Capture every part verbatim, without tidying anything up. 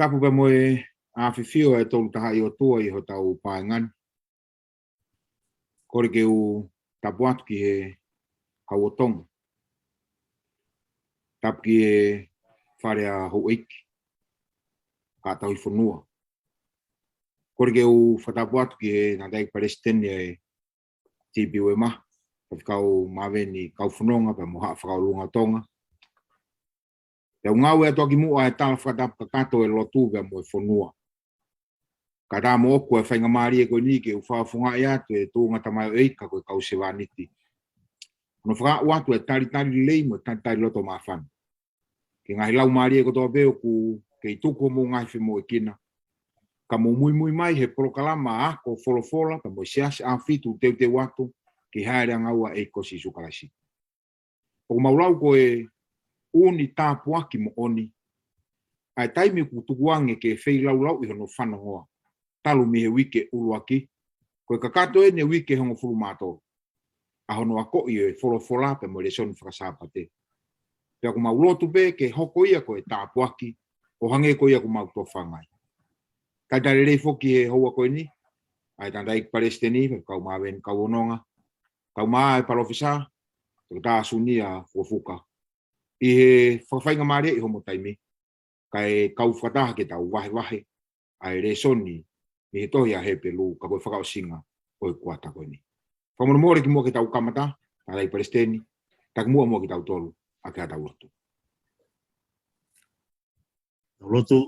Tapu pea mo e ʻafifio ʻa e Tolu Tahaʻi ʻOtua ʻi hotau paenga ni. Kole ke u tapu atu ki he Hau ʻo Tonga. Tapu ki he Fale ʻa Houʻeiki, Kaʻa Tauhi Fonua. Kole ke u fakatapu atu ki he Tangataʻeiki Palesiteni ʻa e TPUMA, Faifekau Maveni Kaufononga, pea mo Haʻa Fakaʻolunga ʻo Tonga. Pea u ngāue atu ʻaki muʻa e tala fakatapu kakato ʻo e lotu pea mo e fonua. Kae ʻatā moʻoku e faingamālie ko eni ke u fakafofongaʻi atu e tuʻunga tamaioʻeiki ko e kau sevāniti. Hono fakaaʻu atu e talitali lelei mo e talitali loto māfana ki he ngaahi laumālie kotoa pē ʻoku kei tuku homou ngaahi femoʻuekina, ka mou muimui mai he polokalama ako folofola pea mo e Siasi ʻAhofitu teuteu atu ki he hāʻele ʻanga ua ʻa e ʻEiki ko Sīsū Kalaisi. ʻOku mau lau ko e ʻū tāpuaki moʻoni ʻa e taimi ʻoku tukuange ke feilaulauʻi hono fanongoa, talu mei he uike ʻuluaki, ko e kakato eni e uike hongofulu mā tolu ʻa hono akoʻi e folofola pea mo e lēsoni fakasāpate. Pea ʻoku mau lotu pē ke hoko ia ko e tāpuaki ʻo hangē ko ia ʻoku mau tofanga ai. Kae talitali lelei foki he houa ko eni ʻa e Tangataʻeiki Palesiteni, Faifekau Maveni Kaufononga, kae ʻumaʻā e Palōfesa Toketā Sunia Fukofuka, ʻi he fakafaingamālieʻi homo taimi, kae kau fakataha ke tau vahevahe ʻa e lēsoni ʻi he tohi ʻa Hepelū, ka ko e fakaʻosinga ʻo e kuata ko eni. Fakamolemole kimuʻa ke tau kamata, Tangataʻeiki Palesiteni, taki muʻa muʻa ke tau tolu ʻaki haʻatau lotu. Tau lotu.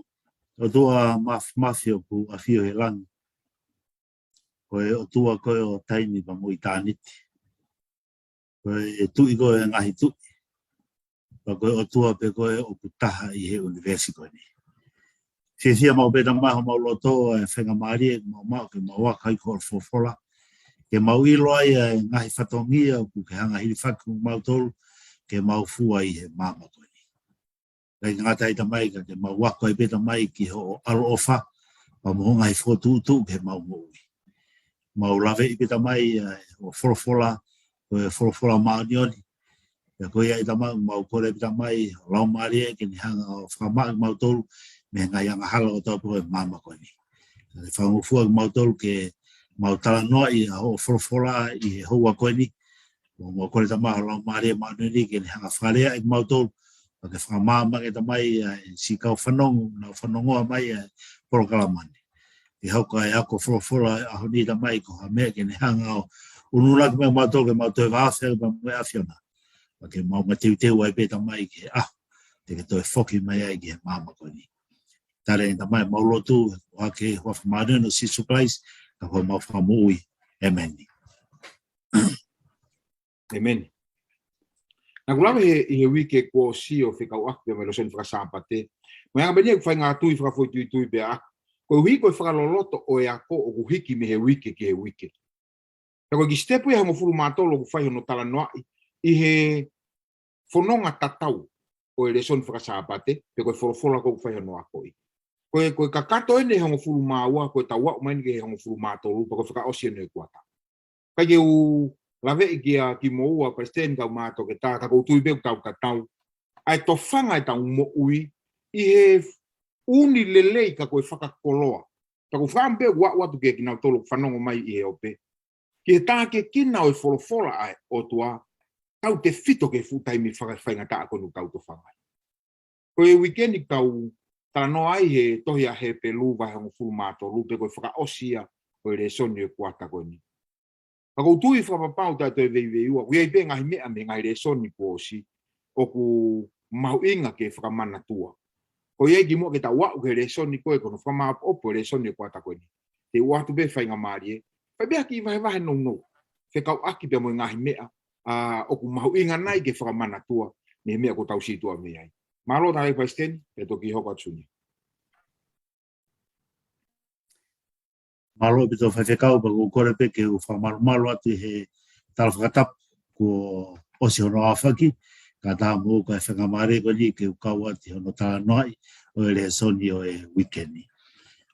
ʻOtua Māfimafi ʻoku ʻafio he langi, ko e ʻOtua koe ʻo taimi pea mo ʻitāniti. Ko e Tuʻi koe ʻo e ngaahi tuʻi, pea ko e ʻOtua pē koe ʻoku taha ʻi he ʻunivēsi ko eni. Fiefia maʻu pē Tamai homau loto ʻa e faingamālie ʻoku mau maʻu ke mau ako ai ki hoʻo folofola, ke mau ʻilo ai ʻa e ngaahi fatongia ʻoku ke hanga hilifaki kimautolu ke mau fua ʻi he māmani ko eni. ʻIkai ngata ai Tamai, ka ke mau ako ai pē Tamai ki hoʻo ʻaloʻofa pea mo hoʻo ngaahi fokotuʻutuʻu ki heʻemau moʻui. Mau laveʻi pē Tamai ʻa hoʻo folofola, ko e folofola māʻoniʻoni. Pea ko ia ai Tamai, mau kole pē Tamai ho Laumālie ke ne hanga ʻo fakamaʻa kimautolu mei he ngaahi angahala kotoa pē ʻo e māmani ko eni. Kae fakangofua kimautolu ke mau talanoaʻi ʻa hoʻo folofola ʻi he houa ko eni. Mau kole Tamai ho Laumālie Māʻoniʻoni ke ne hanga ʻo fakaleaʻi kimautolu, pea ke fakamaama ange Tamai ʻa e siʻi kau fanongo, nau fanongoa mai ʻa e polokalama ni. Ke hoko ʻa e ako folofola ʻo e ʻaho ni Tamai ko ha meʻa ke ne hanga ʻo ʻunuʻunu ʻaki mai kimautolu ke mau toe vāofi pea mo e ʻAfiona. Pea ke mau mateuteu ai pē Tamai ki he ʻaho te ke toe foki mai ai ki he māmani ko eni. Talitali Tamai ʻemau lotu, ʻoku ʻi he huafa māʻoniʻoni ʻo Sīsū Kalaisi, ka ko homau Fakamoʻui. ʻĒmeni. ʻĒmeni. Naʻa ku lave he, ʻi he uike kuo ʻosi ʻo fekauʻaki pea mo e lēsoni fakasāpate. Mo e anga pē eni ʻeku faʻahinga tui fakafoʻituitui pē ʻaʻaku, koeʻuhi ko e fakaloloto ʻo e ako ʻoku hiki mei he uike ki he uike. Pea ko e kiʻi sitepu ia ʻe hongofulu mā tolu ʻoku fai hono talanoaʻi ʻi he fononga tatau ʻo e lēsoni fakasāpate, pe ko e folofola ʻoku fai hono akoʻi. Ko e, ko e kakato eni ʻe hongofulu mā ua, ko e tau aʻu mai eni ki he hongofulu mā tolu, pea ko e fakaʻosi eni ʻo e kuata. Kae ke u laveʻi kia kimoua, Palesiteni kae ʻumaʻā Toketā, ka ʻoku ou tui pē ʻoku tau tatau, ʻa e tofanga ʻetau moʻui ʻi he ʻū lelei ka ko e fakakoloa. Pea ʻoku ou fakaʻamu pē ʻoku ou ʻoatu kia kinautolu ʻoku fanongo mai ʻi he ope, ki he tākiekina ʻo e folofola ʻa e ʻOtua, tautefito ki he fuʻu taimi fakafaingataʻa ko eni ʻoku tau tofanga ai. Ko e uike ni ʻoku tau talanoa ai he tohi ʻa Hepelū vahe hongofulu mā tolu, pea ko e fakaʻosi ia ʻo e lēsoni ʻo e kuata ko eni. Ka ʻoku ou tui fakapapau taʻe toe veiveiua, ʻoku ʻi ai pē ngaahi meʻa mei he ngaahi lēsoni kuo ʻosi ʻoku mahuʻinga ke fakamanatua. Ko ia ai kimuʻa ke tau aʻu ki he lēsoni ko ē, ko hono fakamāʻopoʻopo e lēsoni ʻo e kuata ko eni, te u ʻoatu pē faingamālie, fai pē ha kiʻi vahevahe nounou fekauʻaki pea mo e ngaahi meʻa, ʻa, ʻoku mahuʻinga nai ke fakamanatua mei he meʻa ʻoku tau situʻa mei ai. Mālō Tangataʻeiki Palesiteni, pea toki hoko atu Sunia. Mālō ʻaupito Faifekau, pea ʻoku ou kole pē ke u fakamalumalu atu ʻi he tala fakatapu kuo ʻosi hono aofaki, kae ʻatā moʻoku ʻa e faingamālie ko eni ke u kau atu ʻi hono talanoaʻi ʻo e lēsoni ʻo e uike ni.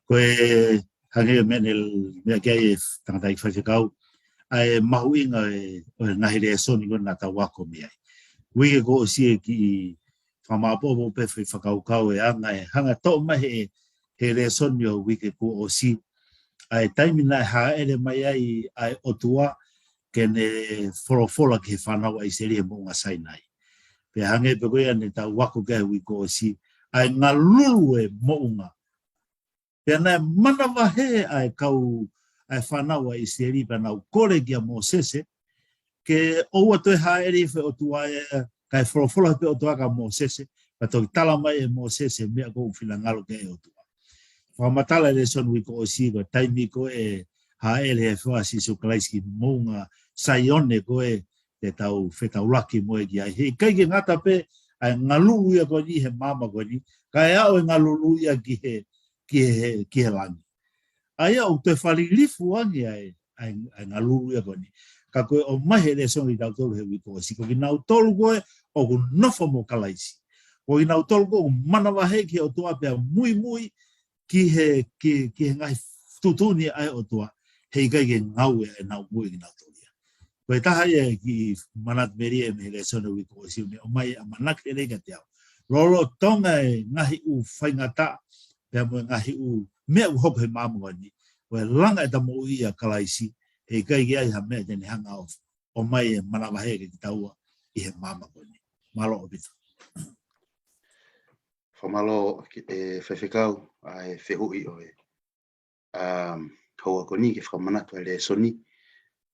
Ko e hangē ko e meʻa naʻe meʻa ki ai e Tangataʻeiki Faifekau, ʻa e mahuʻinga ʻo e, ʻo e ngaahi lēsoni ko ē naʻa tau ako mei ai. Uike kuo ʻosi ʻe kiʻi fakamāʻopoʻopo pē foʻi fakakaukau ʻe anga ʻe hanga ʻo toʻo mai ʻe he he lēsoni ʻo e uike kuo ʻosi, ʻa e taimi naʻe hāʻele mai ai ʻa e ʻOtua ke ne folofola ki he fānau ʻa ʻIsileli he moʻunga Sainai. Pea hangē pē ko ia ne tau ako ki ai he uike kuo ʻosi, ʻa e ngalulu e moʻunga. Pea naʻe manavahē ʻa e kau, ʻa e fānau ʻa ʻIsileli pea nau kole kia Mōsese, ke ʻoua toe hāʻele ʻi fē ʻOtua ē, kae folofola pē ʻOtua kia Mōsese, pea toki tala mai ʻe Mōsese meʻa ʻoku finangalo ki ai e ʻOtua. Fakamatala e lēsoni uike kuo ʻosi ko e taimi ko ē hāʻele he ʻEiki Sīsū Kalaisi ki moʻunga Saione ko ē te tau fetaulaki mo ia ki ai. He ʻikai ke ngata pē ʻa e ngalulu ia ko eni he māmani ko eni, kae ʻalu e ngalulu ia ki he, ki he, ki he langi. ʻA ia ʻoku toe falilifu ange ʻa e, ʻa e, ʻa e ngalulu ia ko eni. Ka ko e ʻomai he lēsoni kitautolu he uike kuo ʻosi, ko kinautolu ko ē ʻoku nofo mo Kalaisi. Ko kinautolu ko ē ʻoku manavahē ki he ʻOtua pea muimui ki he, ki, ki he ngaahi tuʻutuʻuni ʻa e ʻOtua, he ʻikai ke ngāue ʻenau moʻui kinautolu ia. Ko e taha ia e kiʻi manatu melie mei he lēsoni uike kuo ʻosi ne ʻomai e ʻamanaki lelei kiate au. Lolotonga e ngaahi ʻū faingataʻa, pea mo e ngaahi ʻū meʻa ʻoku hoko he māmani ko eni, ko e langa ʻeta moʻui ʻia Kalaisi, he ʻikai ke ʻi ai ha meʻa te ne hanga ʻo, ʻomai e manavahē kiate kitaua ʻi he māmani ko eni. Mālō ʻaupito. Fakamālō ki, ʻe Faifekau, ʻa e fehuʻi ʻo e, um, houa ko eni ke fakamanatu ʻa e lēsoni.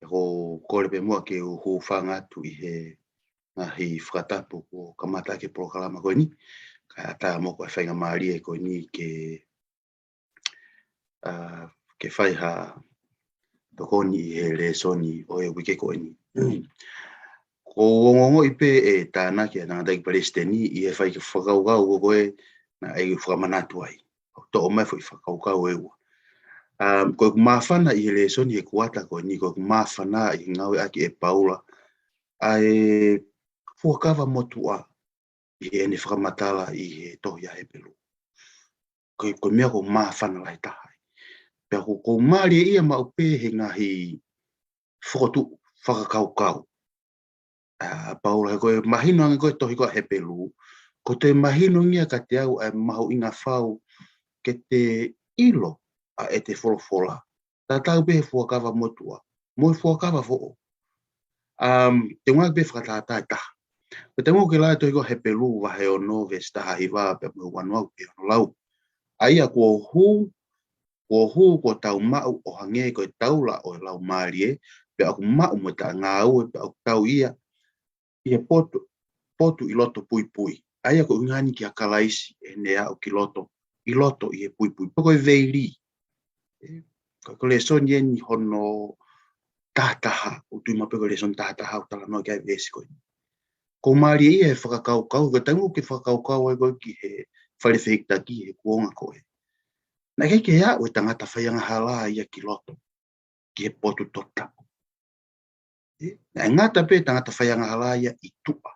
ʻOku ou kole pē muʻa ke u hūfanga atu ʻi he ngaahi fakatapu kuo kamata ʻaki e polokalama ko eni. Kae ʻatā mo ko e faingamālie ko eni ke, uh, ke fai ha tokoni ʻi he lēsoni ʻo e uike ko eni. Ko u ongoʻi pē ʻe tānaki ʻa e tangataʻeiki palesiteni ʻi he fai ke fakakaukau ko ē naʻe fakamanatu ai. ʻOku toʻo mai foʻi fakakaukau ʻe ua. Um, ko ʻeku māfana ʻi he lēsoni he kuata ko eni, ko ʻeku māfana ʻi he ngāueʻaki ʻe Paula ʻa e fuakava motuʻa ʻi heʻene fakamatala ʻi he tohi ʻa Hepelū. Ko e, ko e meʻa ʻoku ou māfana lahi taha ai. Pea ʻoku, ʻoku ou mālieʻia maʻu pē he ngaahi fokotuʻu fakakaukau ʻa Paula, he ko e mahino ange ko e tohi ko ē ʻa Hepelū, ko e toe mahino ange ia kiate au ʻa e mahuʻinga fau ke te ʻilo ʻa ʻete folofola, tatau pē he fuakava motuʻa mo e fuakava foʻou. Um, te u ngāueʻaki pē fakatātā ʻe taha. Ko e taimi ʻoku ke lau e tohi ko ē ʻa Hepelū vahe ono veesi taha hiva pea mo e uanoa pea ono lau. ʻA ia kuo hū, kuo hū kuo tau maʻu ʻo hangē ko e taula ʻo e Laumālie, pea ʻoku maʻu mo e taʻengāue, pea ʻoku tau ia ʻi he potu, potu ʻi loto puipui. ʻA ia ko e ʻuhinga eni kia Kalaisi ʻene aʻu ki loto, ʻi loto ʻi he puipui. Pea ko e veili. ʻE, ko, ko e lēsoni eni hono tahataha, ʻoku ou tui maʻu pē ko e lēsoni tahataha ʻoku talanoa ki ai e veesi ko eni. ʻOku ou mālieʻia he fakakaukau, ko e taimi ʻoku ke fakakaukau ai ko ē ki he fale fehikitaki he kuonga ko ē, naʻe ʻikai ke aʻu e tangata faiangahala ia ki loto, ki he potu toputapu. ʻE, naʻe ngata pē tangata faiangahala ia ʻi tuʻa.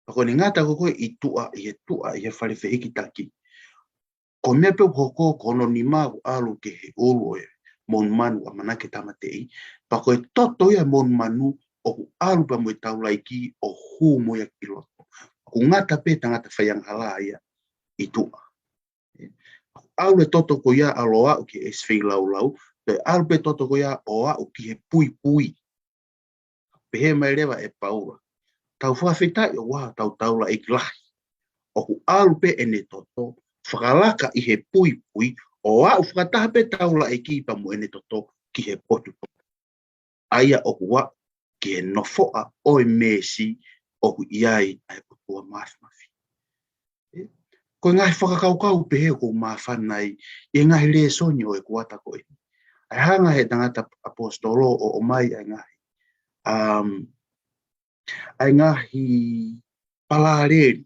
Pea ko ʻene ngata ko ē ʻi tuʻa, ʻi he tuʻa, ʻi he fale fehikitaki, ko e meʻa pē ʻoku hoko, ko hono nima ʻoku ʻalu ki he ʻulu ʻo e monumanu ʻamanaki ke tāmateʻi. Pea ko e toto ia e monumanu ʻoku ʻalu pea mo e taulaʻeiki ʻo hū mo ia ki loto. ʻOku ngata pē tangata faiangahala ia ʻi tuʻa. ʻAlu e toto ko ia ʻalu ʻo aʻu ki he ʻesi feilaulau, toe ʻalu pē toto ko ia ʻo aʻu ki he puipui. Pehē mai leva ʻe Paula, tau fakafetaʻi ʻoku ʻi ai hotau taulaʻeiki lahi, ʻoku ʻalu pē ʻene toto, fakalaka ʻi he puipui, ʻo aʻu fakataha pē taulaʻeiki pea mo ʻene toto ki he potu. ʻA ia ʻoku aʻu ki he nofoʻa ʻo e meesi ʻoku ʻi ai ʻa e ʻOtua Māfimafi. ʻE, ko e ngaahi fakakaukau pehē ʻoku ou māfana ai ʻi he ngaahi lēsoni ʻo e kuata ko eni. ʻA e hanga he tangata ʻaposetolo ʻo ʻomai ʻa e ngaahi, um, ʻa e ngaahi palaleli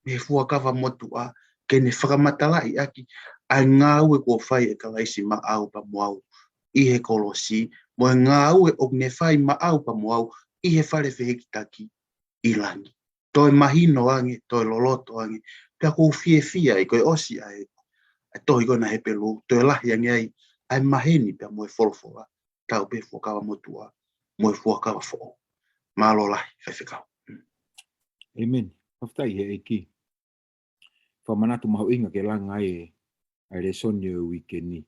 mei he fuakava motuʻa ke ne fakamatalaʻi ʻaki ʻa e ngāue kuo fai ʻe Kalaisi maʻau pea mo au ʻi he kolosi, mo e ngāue ʻoku ne fai maʻau pea mo au ʻi he fale fehikitaki ʻi langi. Toe mahino ange, toe loloto ange, pea ʻoku ou fiefia ai ko e ʻosi ʻa e, ʻa e tohi ko ena Hepelū, toe lahi ange ai ʻa e maheni pea mo e folofola, tau pē fuakava motuʻa mo e fuakava foʻou. Mālō lahi, Faifekau. ʻĒmeni. Fakafetaʻi he ʻEiki. Fakamanatu mahuʻinga ke langa ai e ʻa e lēsoni ʻo e uike ni.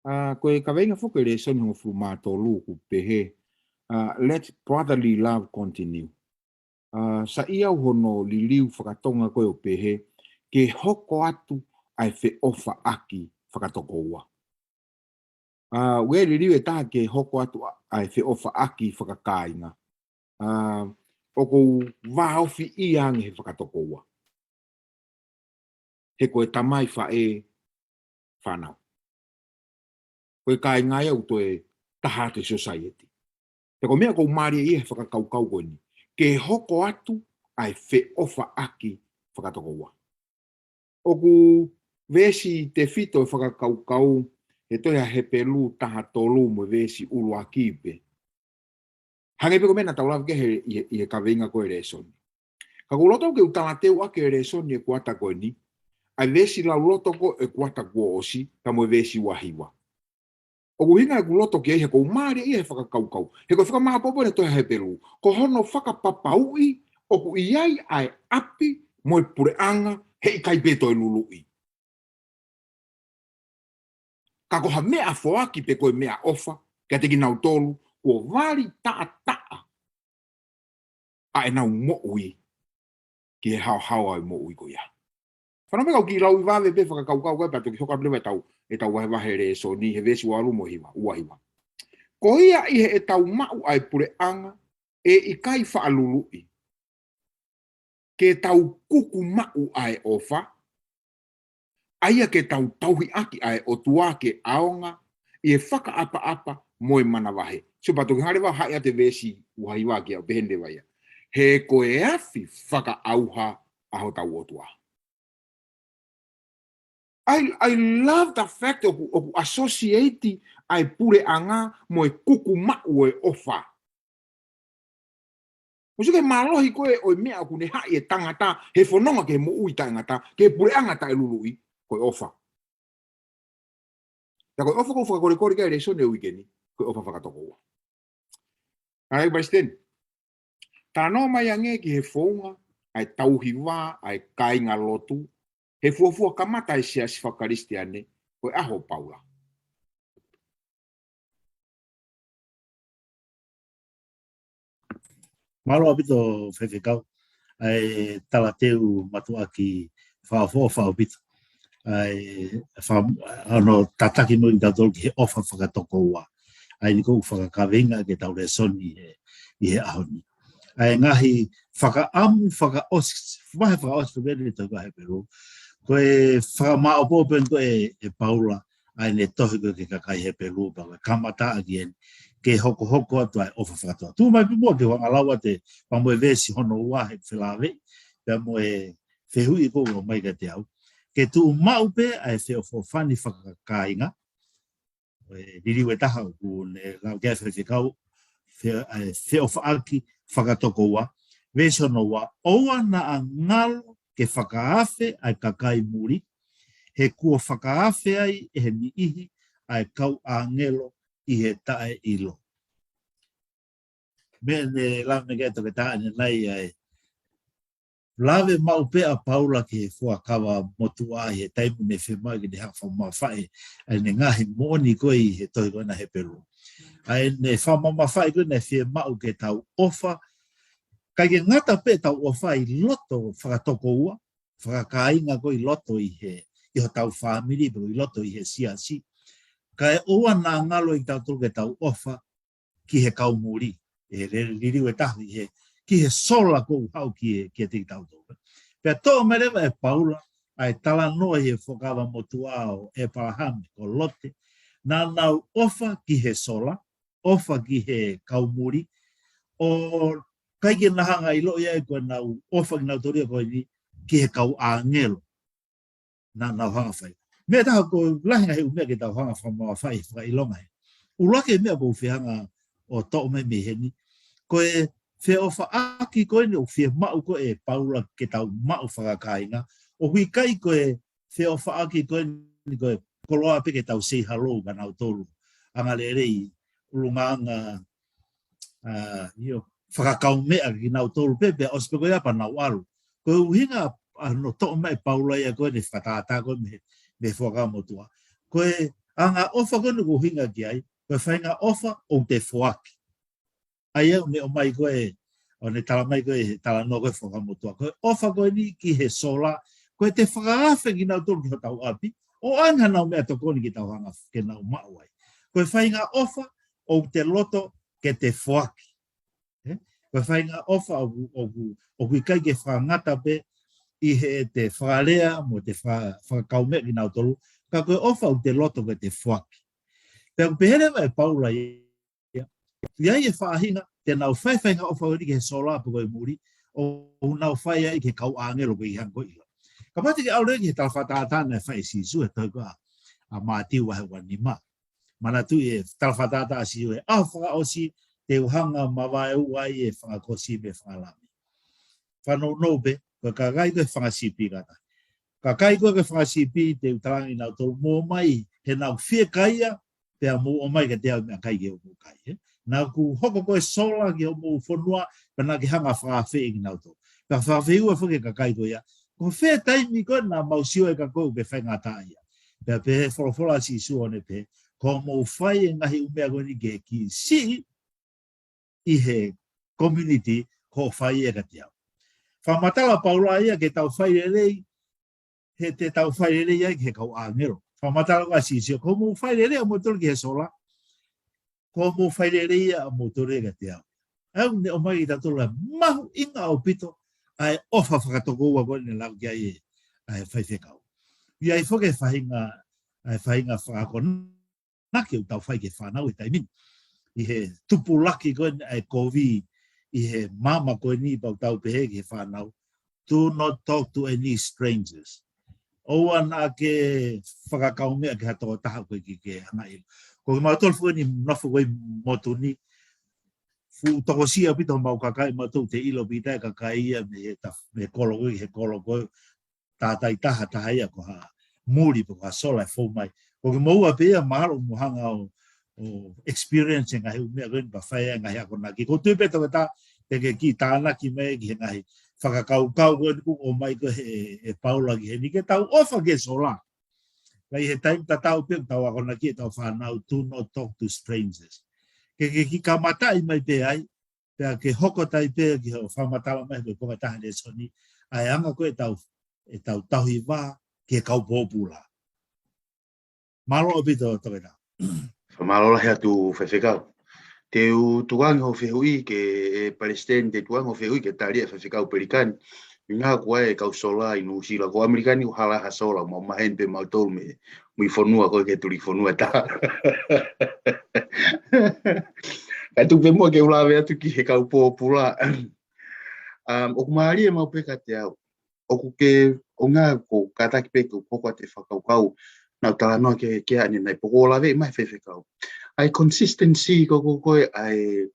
ʻA, ko e kaveinga foki e lēsoni hongofulu mā tolu ʻoku pehē, ʻa, let brotherly love continue. ʻA, saiʻia hono liliu fakatonga ko ē ʻo pehē, ke hoko atu ʻa e feʻofaʻaki fakatokoua. ʻA, ʻoku ʻi ai e liliu ʻe taha ke hoko atu ʻa, ʻa e feʻofaʻaki fakakāinga. ʻA, ʻoku ou vāofiʻia ange he fakatokoua. He ko e tamai, faʻē, fānau. Ko e kāinga ia ʻoku toe taha atu he society. He ko e meʻa ʻoku ou mālieʻia he fakakaukau ko eni. Ke hoko atu ʻa e feʻofaʻaki fakatokoua. ʻOku veesi tefito e fakakaukau he tohi ʻa Hepelū taha tolu mo e veesi ʻuluaki pē. Hangē pē ko e meʻa naʻa tau lave ki ai he, ʻi he, ʻi he kaveinga ko e lēsoni. Ka ʻoku ou loto ke u talateuʻaki e lēsoni e kuata ko eni, ʻa e veesi lauloto ko e kuata kuo ʻosi, ka mo e veesi ua hiva. ʻOku ʻuhinga ʻeku loto ki ai he ʻoku ou mālieʻia he fakakaukau. He ko e fakamāʻopoʻopo ʻene tohi ʻa Hepelū. Ko hono fakapapauʻi ʻoku ʻi ai ʻa e ʻapi mo e puleʻanga heʻikai pē toe luluʻi. Ka ko ha meʻafoaki pe ko e meʻaʻofa, kiate kinautolu, kuo vali taʻataʻa ʻa ʻenau moʻui ki he haohaoa ʻo e moʻui ko ia. Fanongo mai kau kiʻi lau ʻi vave pē fakakaukau ko ē pea toki hoko atu leva ʻetau, ʻetau vahevahe lēsoni he veesi ua valu mo e hiva, ua hiva. Ko ia ʻi heʻetau maʻu ʻa e puleʻanga ʻe ʻikai faʻa luluʻi, ke tau kuku maʻu ʻa e ʻofa, ʻa ia ke tau tauhi ʻaki ʻa e ʻOtua ke ʻaonga ʻi he fakaʻapaʻapa mo e manavahē. Sio pea toki hale vā haʻi atu e veesi ua hiva ki ai ʻo pehē ni leva ia. He ko e afi fakaʻauha ʻa hotau ʻOtua. I, I love the fact ʻoku, ʻoku associate ʻa e puleʻanga mo e kuku maʻu ʻo e ʻofa. Mou sio ki he mālohi ko ē ʻo e meʻa ʻoku ne haʻi e tangata he fononga ki he moʻui taʻengata, ki he puleʻanga taʻeluluʻi, ko e ʻofa. Pea ko e ʻofa ʻoku ou fakakolekole ki ai he lēsoni e uike ni, ko e ʻofa fakatokoua. Alright, Palesiteni. Talanoa mai ange ki he founga ʻa e tauhi vā ʻa e kāingalotu he fuofua kamata ʻa e siasi fakakalisitiane ko e ʻaho ʻo Paula. Mālō ʻaupito Faifekau, ʻa e talateu mātuʻaki fakaʻofoʻofa ʻaupito. ʻA e fa-, ʻa hono tataki mai kitautolu ki he ʻofa fakatokoua. ʻA eni ʻoku ou fakakaveinga ki heʻetau lēsoni ʻi he, ʻi he ʻaho ni. ʻA e ngaahi fakaʻamu fakaʻosi, vahe fakaʻosi ko eni ʻo e tohi ko Hepelū. Ko e fakamāʻopoʻopo eni ko ē ʻe Paula, ʻa ʻene tohi ko ē ki he kakai Hepelū pea ko e kamataʻaki eni, ke hokohoko atu ʻa e ʻofa fakatokoua. Tuʻu mai pē muʻa ke u hanga ʻo lau atu pea mo e veesi hono ua he felāveʻi, pea mo e fehuʻi ʻoku ʻomai kiate au. Ke tuʻu maʻu pē ʻa e feʻofoʻofani fakakāinga, ʻa e liliu ʻe taha ʻoku ne lau ki ai e Faifekau, fe-, ʻa e feʻofaʻaki fakatokoua. Veesi hono ua, ʻoua naʻa ngalo ke fakaafe ʻa e kakai muli, he kuo fakaafe ai ʻe he niʻihi ʻa e kau ʻāngelo ʻi he taʻeʻilo. Meʻa ne lave ki ai e toketā ʻanenai ʻa e lave maʻu pē ʻa Paula ki he fuakava motuʻa ʻi he taimi ne fiemaʻu ke ne hanga ʻo fakamamafaʻi ʻa ʻene ngaahi moʻoni ko ē ʻi he tohi ko ena Hepelū. ʻA ʻene fakamamafaʻi ko ē naʻe fiemaʻu ke tau ʻofa, ʻikai ke ngata pē ʻetau ʻofa ʻi loto fakatokoua, fakakāinga ko ē ʻi loto ʻi he, ʻi hotau fāmili, pe ʻi loto ʻi he siasi. Kae ʻoua naʻa ngalo ʻe kitautolu ke tau ʻofa ki he kau muli, ʻi he le-, liliu ʻe taha ʻi he, ki he sola ʻoku haʻu ki he, kiate kitautolu. Pea toʻo mai leva ʻe Paula ʻa e talanoa ʻi he fuakava motuʻa ʻo ʻĒpalahame, ko Lote, naʻa nau ʻofa ki he sola, ʻofa ki he kau muli, ʻo ʻikai ke na hanga ʻo ʻiloʻi ai ko ʻenau ʻofa kinautolu ia ko eni ki he kau ʻāngelo naʻa nau hanga ʻo fai. Meʻa ʻe taha, ʻoku lahi e ngaahi ʻū meʻa ke tau hanga ʻo fakamamafaʻi fakaʻilonga he. ʻUluaki e meʻa ʻoku ou fie hanga ʻo toʻo mai mei heni, ko e feʻofaʻaki ko eni ʻoku fiemaʻu ko ē ʻe Paula ke tau maʻu fakakāinga, ʻoku ʻikai ko e feʻofaʻaki ko eni ko e koloa pē ke tau say hello kia nautolu. Angalelei, ʻulungaanga, ʻa, ʻio, fakakaumeʻa kinautolu pē, pea ʻosi pē ko ia pea nau ʻalu. Ko e ʻuhinga ʻa hono toʻo mai ʻe Paula ia ko eni fakatātā ko ē mei he, mei he Fuakava Motuʻa. Ko e anga ʻofa ko eni ʻoku ʻuhinga ki ai, ko e faʻahinga ʻofa ʻoku te foaki. ʻA ia ʻoku ne ʻomai ko e, ʻoku ne tala mai ko e, talanoa ko e Fuakava Motuʻa. Ko e ʻofa ko eni ki he sola, ko e te fakaafe kinautolu ki hotau ʻapi, ʻo ʻoange haʻanau meʻatokoni ke tau hanga ke nau maʻu ai. Ko e faʻahinga ʻofa ʻoku te loto ke te foaki. Ē? Ko e faʻahinga ʻofa ʻoku, ʻoku, ʻoku ʻikai ke fakangata pē ʻi heʻete fakalea mo ʻete faka-, fakakaumeʻa kinautolu, ka ko e ʻofa ʻoku te loto ke te foaki. Pea ʻoku pehē leva ʻe Paula ia, ʻi ai e faʻahinga, te nau fai e faʻahinga ʻofa ko eni ki he sola pe ko e muli, ʻoku nau fai ai ki he kau ʻāngelo ko e ʻi hangē ko e ʻilo. Kapau te ke ʻalu leva ki he talafakatātā naʻe fai ʻe Sīsū he tohi ko ia ʻa Mātiu vahe ua nima. Manatuʻi e talafakatātā ʻa Sīsū he ʻaho fakaʻosi te u hanga ʻo mavaeua ai e fanga kosi mei he fanga lami. Fanongo pē, ko e kakai ko e fanga sipi kātaki. Kakai ko e fanga sipi te u talaange kinautolu mou ō mai, he naʻa ku fiekaia, pea mou ō mai kiate au meʻakai ke mou kai, ē? Naʻa ku hoko ko e sola ki hoʻomou fonua, pea naʻa ke hanga fakaafeʻi kinautolu. Pea fakafehuʻi foki e kakai ko ia, ko fē taimi ko ē naʻa mau sio ai kia koe ʻoku ke faingataʻaʻia? Pea pehē folofola ʻa Sīsū ʻo ne pehē, ko hoʻomou fai e ngaahi ʻū meʻa ko eni ki he kiʻi siʻi ʻi he community, ko hoʻo fai ia kiate au. Fakamatala ʻa Paula ia ke tau fai lelei, he te tau fai lelei ai ki he kau ʻāngelo. Fakamatala ko ē ʻa Sīsū, ko hoʻomou fai lelei ʻamoutolu ki he sola, ko hoʻomou fai lelei ia ʻamoutolu kiate au. ʻA ia ʻoku ne ʻomai kitautolu ʻa e mahuʻinga ʻaupito ʻa e ʻofa fakatokoua ko eni naʻe lau ki ai ʻe, ʻa e faifekau. ʻI ai foki e faʻahinga, ʻa e faʻahinga fakaakonaki ʻoku tau fai ki he fānau he taimi ni. ʻI he tupulaki ko eni ʻa e kovi, ʻi he māmani ko eni pea ʻoku tau pehē ki he fānau, do not talk to any strangers. ʻOua naʻa ke fakakaumeʻa ki ha tokotaha ʻoku ʻikai ke ke hanga ʻilo. Ko kimautolu foki eni nofo ko ē ʻi motu ni, fuʻu tokosiʻi ʻaupito homau kakai, mautolu te ʻilo pē ʻe he kakai ia mei he taf-, mei he kolo ko ē ki he kolo ko ē, tātai taha taha ia ko ha muli pe ko ha sola ʻe fou mai. Ko kimoua pē ia mahalo ʻoku mou hanga ʻo, ʻo experience e ngaahi ʻū meʻa ko eni pea fai ai e ngaahi akonaki. ʻOku ou tui pē Toketā te ke kiʻi tānaki mai ki he ngaahi fakakaukau ko eni ʻoku ʻomai ko ē ʻe, ʻe Paula ki heni ke tau ʻofa ki he sola. Ka ʻi he taimi tatau pē ʻoku tau akonaki ʻetau fānau, do not talk to strangers. Ke, ke kiʻi kamataʻi mai pē ai, pea ke hoko atu ai pē ki hoʻo fakamatala mai ko e konga taha ʻo e lēsoni, ʻa e anga ko ē ʻetau, ʻetau tauhi vā ki he kau pōpula. Mālō ʻaupito Toketā. Fakamālō lahi atu Faifekau. Te u tukuange hoʻo fehuʻi ki he Palesiteni, te u tukuange hoʻo fehuʻi ki he tali ʻa e Faifekau Pelikani. ʻUhinga ko e kau sola ʻi Nuʻusila, ko ʻAmelika ni ʻoku hala ha sola, mau maheni pē mautolu mei, mei fonua ko ē ki he tuliki fonua ʻe taha. Kae tuku pē muʻa ke u lave atu ki he kau pōpula. Um, ʻoku mālie maʻu pē kiate au. ʻOku ke, ʻuhinga ko e kātaki pē ke u hoko atu e fakakaukau naʻa ku talanoa ki ai ʻanenai, pea kuo lave mai Faifekau. ʻA e consistency ko ē, ko e, ʻa e,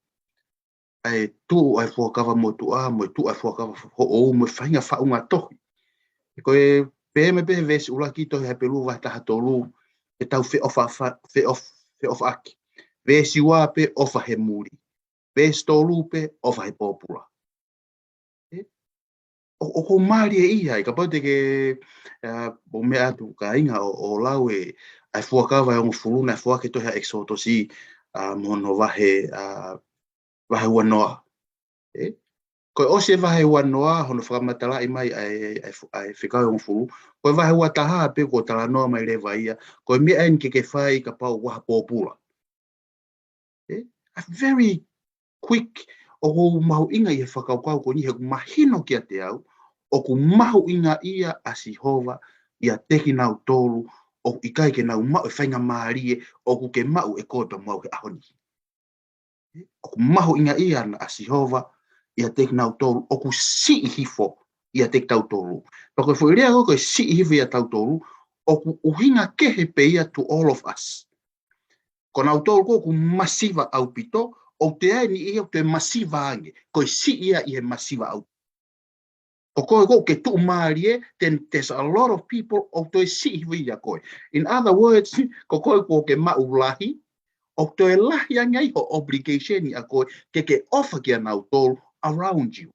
ʻa e tuʻu ʻa e Fuakava Motuʻa, mo e tuʻu ʻa e Fuakava Foʻou, mo e faʻahinga faʻunga tohi. Ko e pehē mai pē he veesi ʻuluaki tohi Hepelū vahe taha tolu, ʻetau feʻofa fa-, feʻof-, feʻofaʻaki. Veesi ua pē ʻofa he muli. Veesi tolu pē ʻofa he pōpula. Ē? ʻO, ʻoku mālie ia, ʻi kapau te ke, ʻa, ʻo meʻa atu kāinga ʻo, ʻo lau e, ʻa e Fuakava ʻe hongofulu naʻe foaki he tohi ʻa ʻEkisotosi, ʻa, mo hono vahe, ʻa, vahe uanoa. Ē? Ko e ʻosi e vahe uanoa, hono fakamatalaʻi mai ʻa e, ʻa e fu-, ʻa e Fekau ʻe hongofulu, ko e vahe uataha pē kuo talanoa mai leva ia, ko e meʻa eni ke ke fai kapau ʻoku ʻi ai ha pōpula. Ē? A very quick, ʻoku mahuʻinga ʻi he fakakaukau ko eni he ʻoku mahino kiate au, ʻoku mahuʻingaʻia ʻa Sihova ʻiate kinautolu ʻoku ʻikai ke nau maʻu e faingamālie ʻoku ke maʻu ʻe koe pea mo au he ʻaho ni. ʻOku mahuʻingaʻia ʻa Sihova ʻiate kinautolu ʻoku siʻi hifo ʻiate kitautolu. Pea ko e foʻi lea ko ē ko e siʻi hifo ʻiate kitautolu, ʻoku ʻuhinga kehe pē ia to all of us. Ko kinautolu ko ē ʻoku masiva ʻaupito, ʻoku toe ʻi ai e niʻihi ʻoku toe masiva ange, ko e siʻi ia ʻi he masiva ʻaupito. Ko koe ko ē ʻoku ke tuʻumālie, then there's a lot of people ʻoku toe siʻi hifo ia ʻiate koe. In other words, ko koe ʻoku ke maʻu lahi, ʻoku toe lahi ange ai ho obligation ʻiate koe, ke ke ʻofa kia nautolu around you.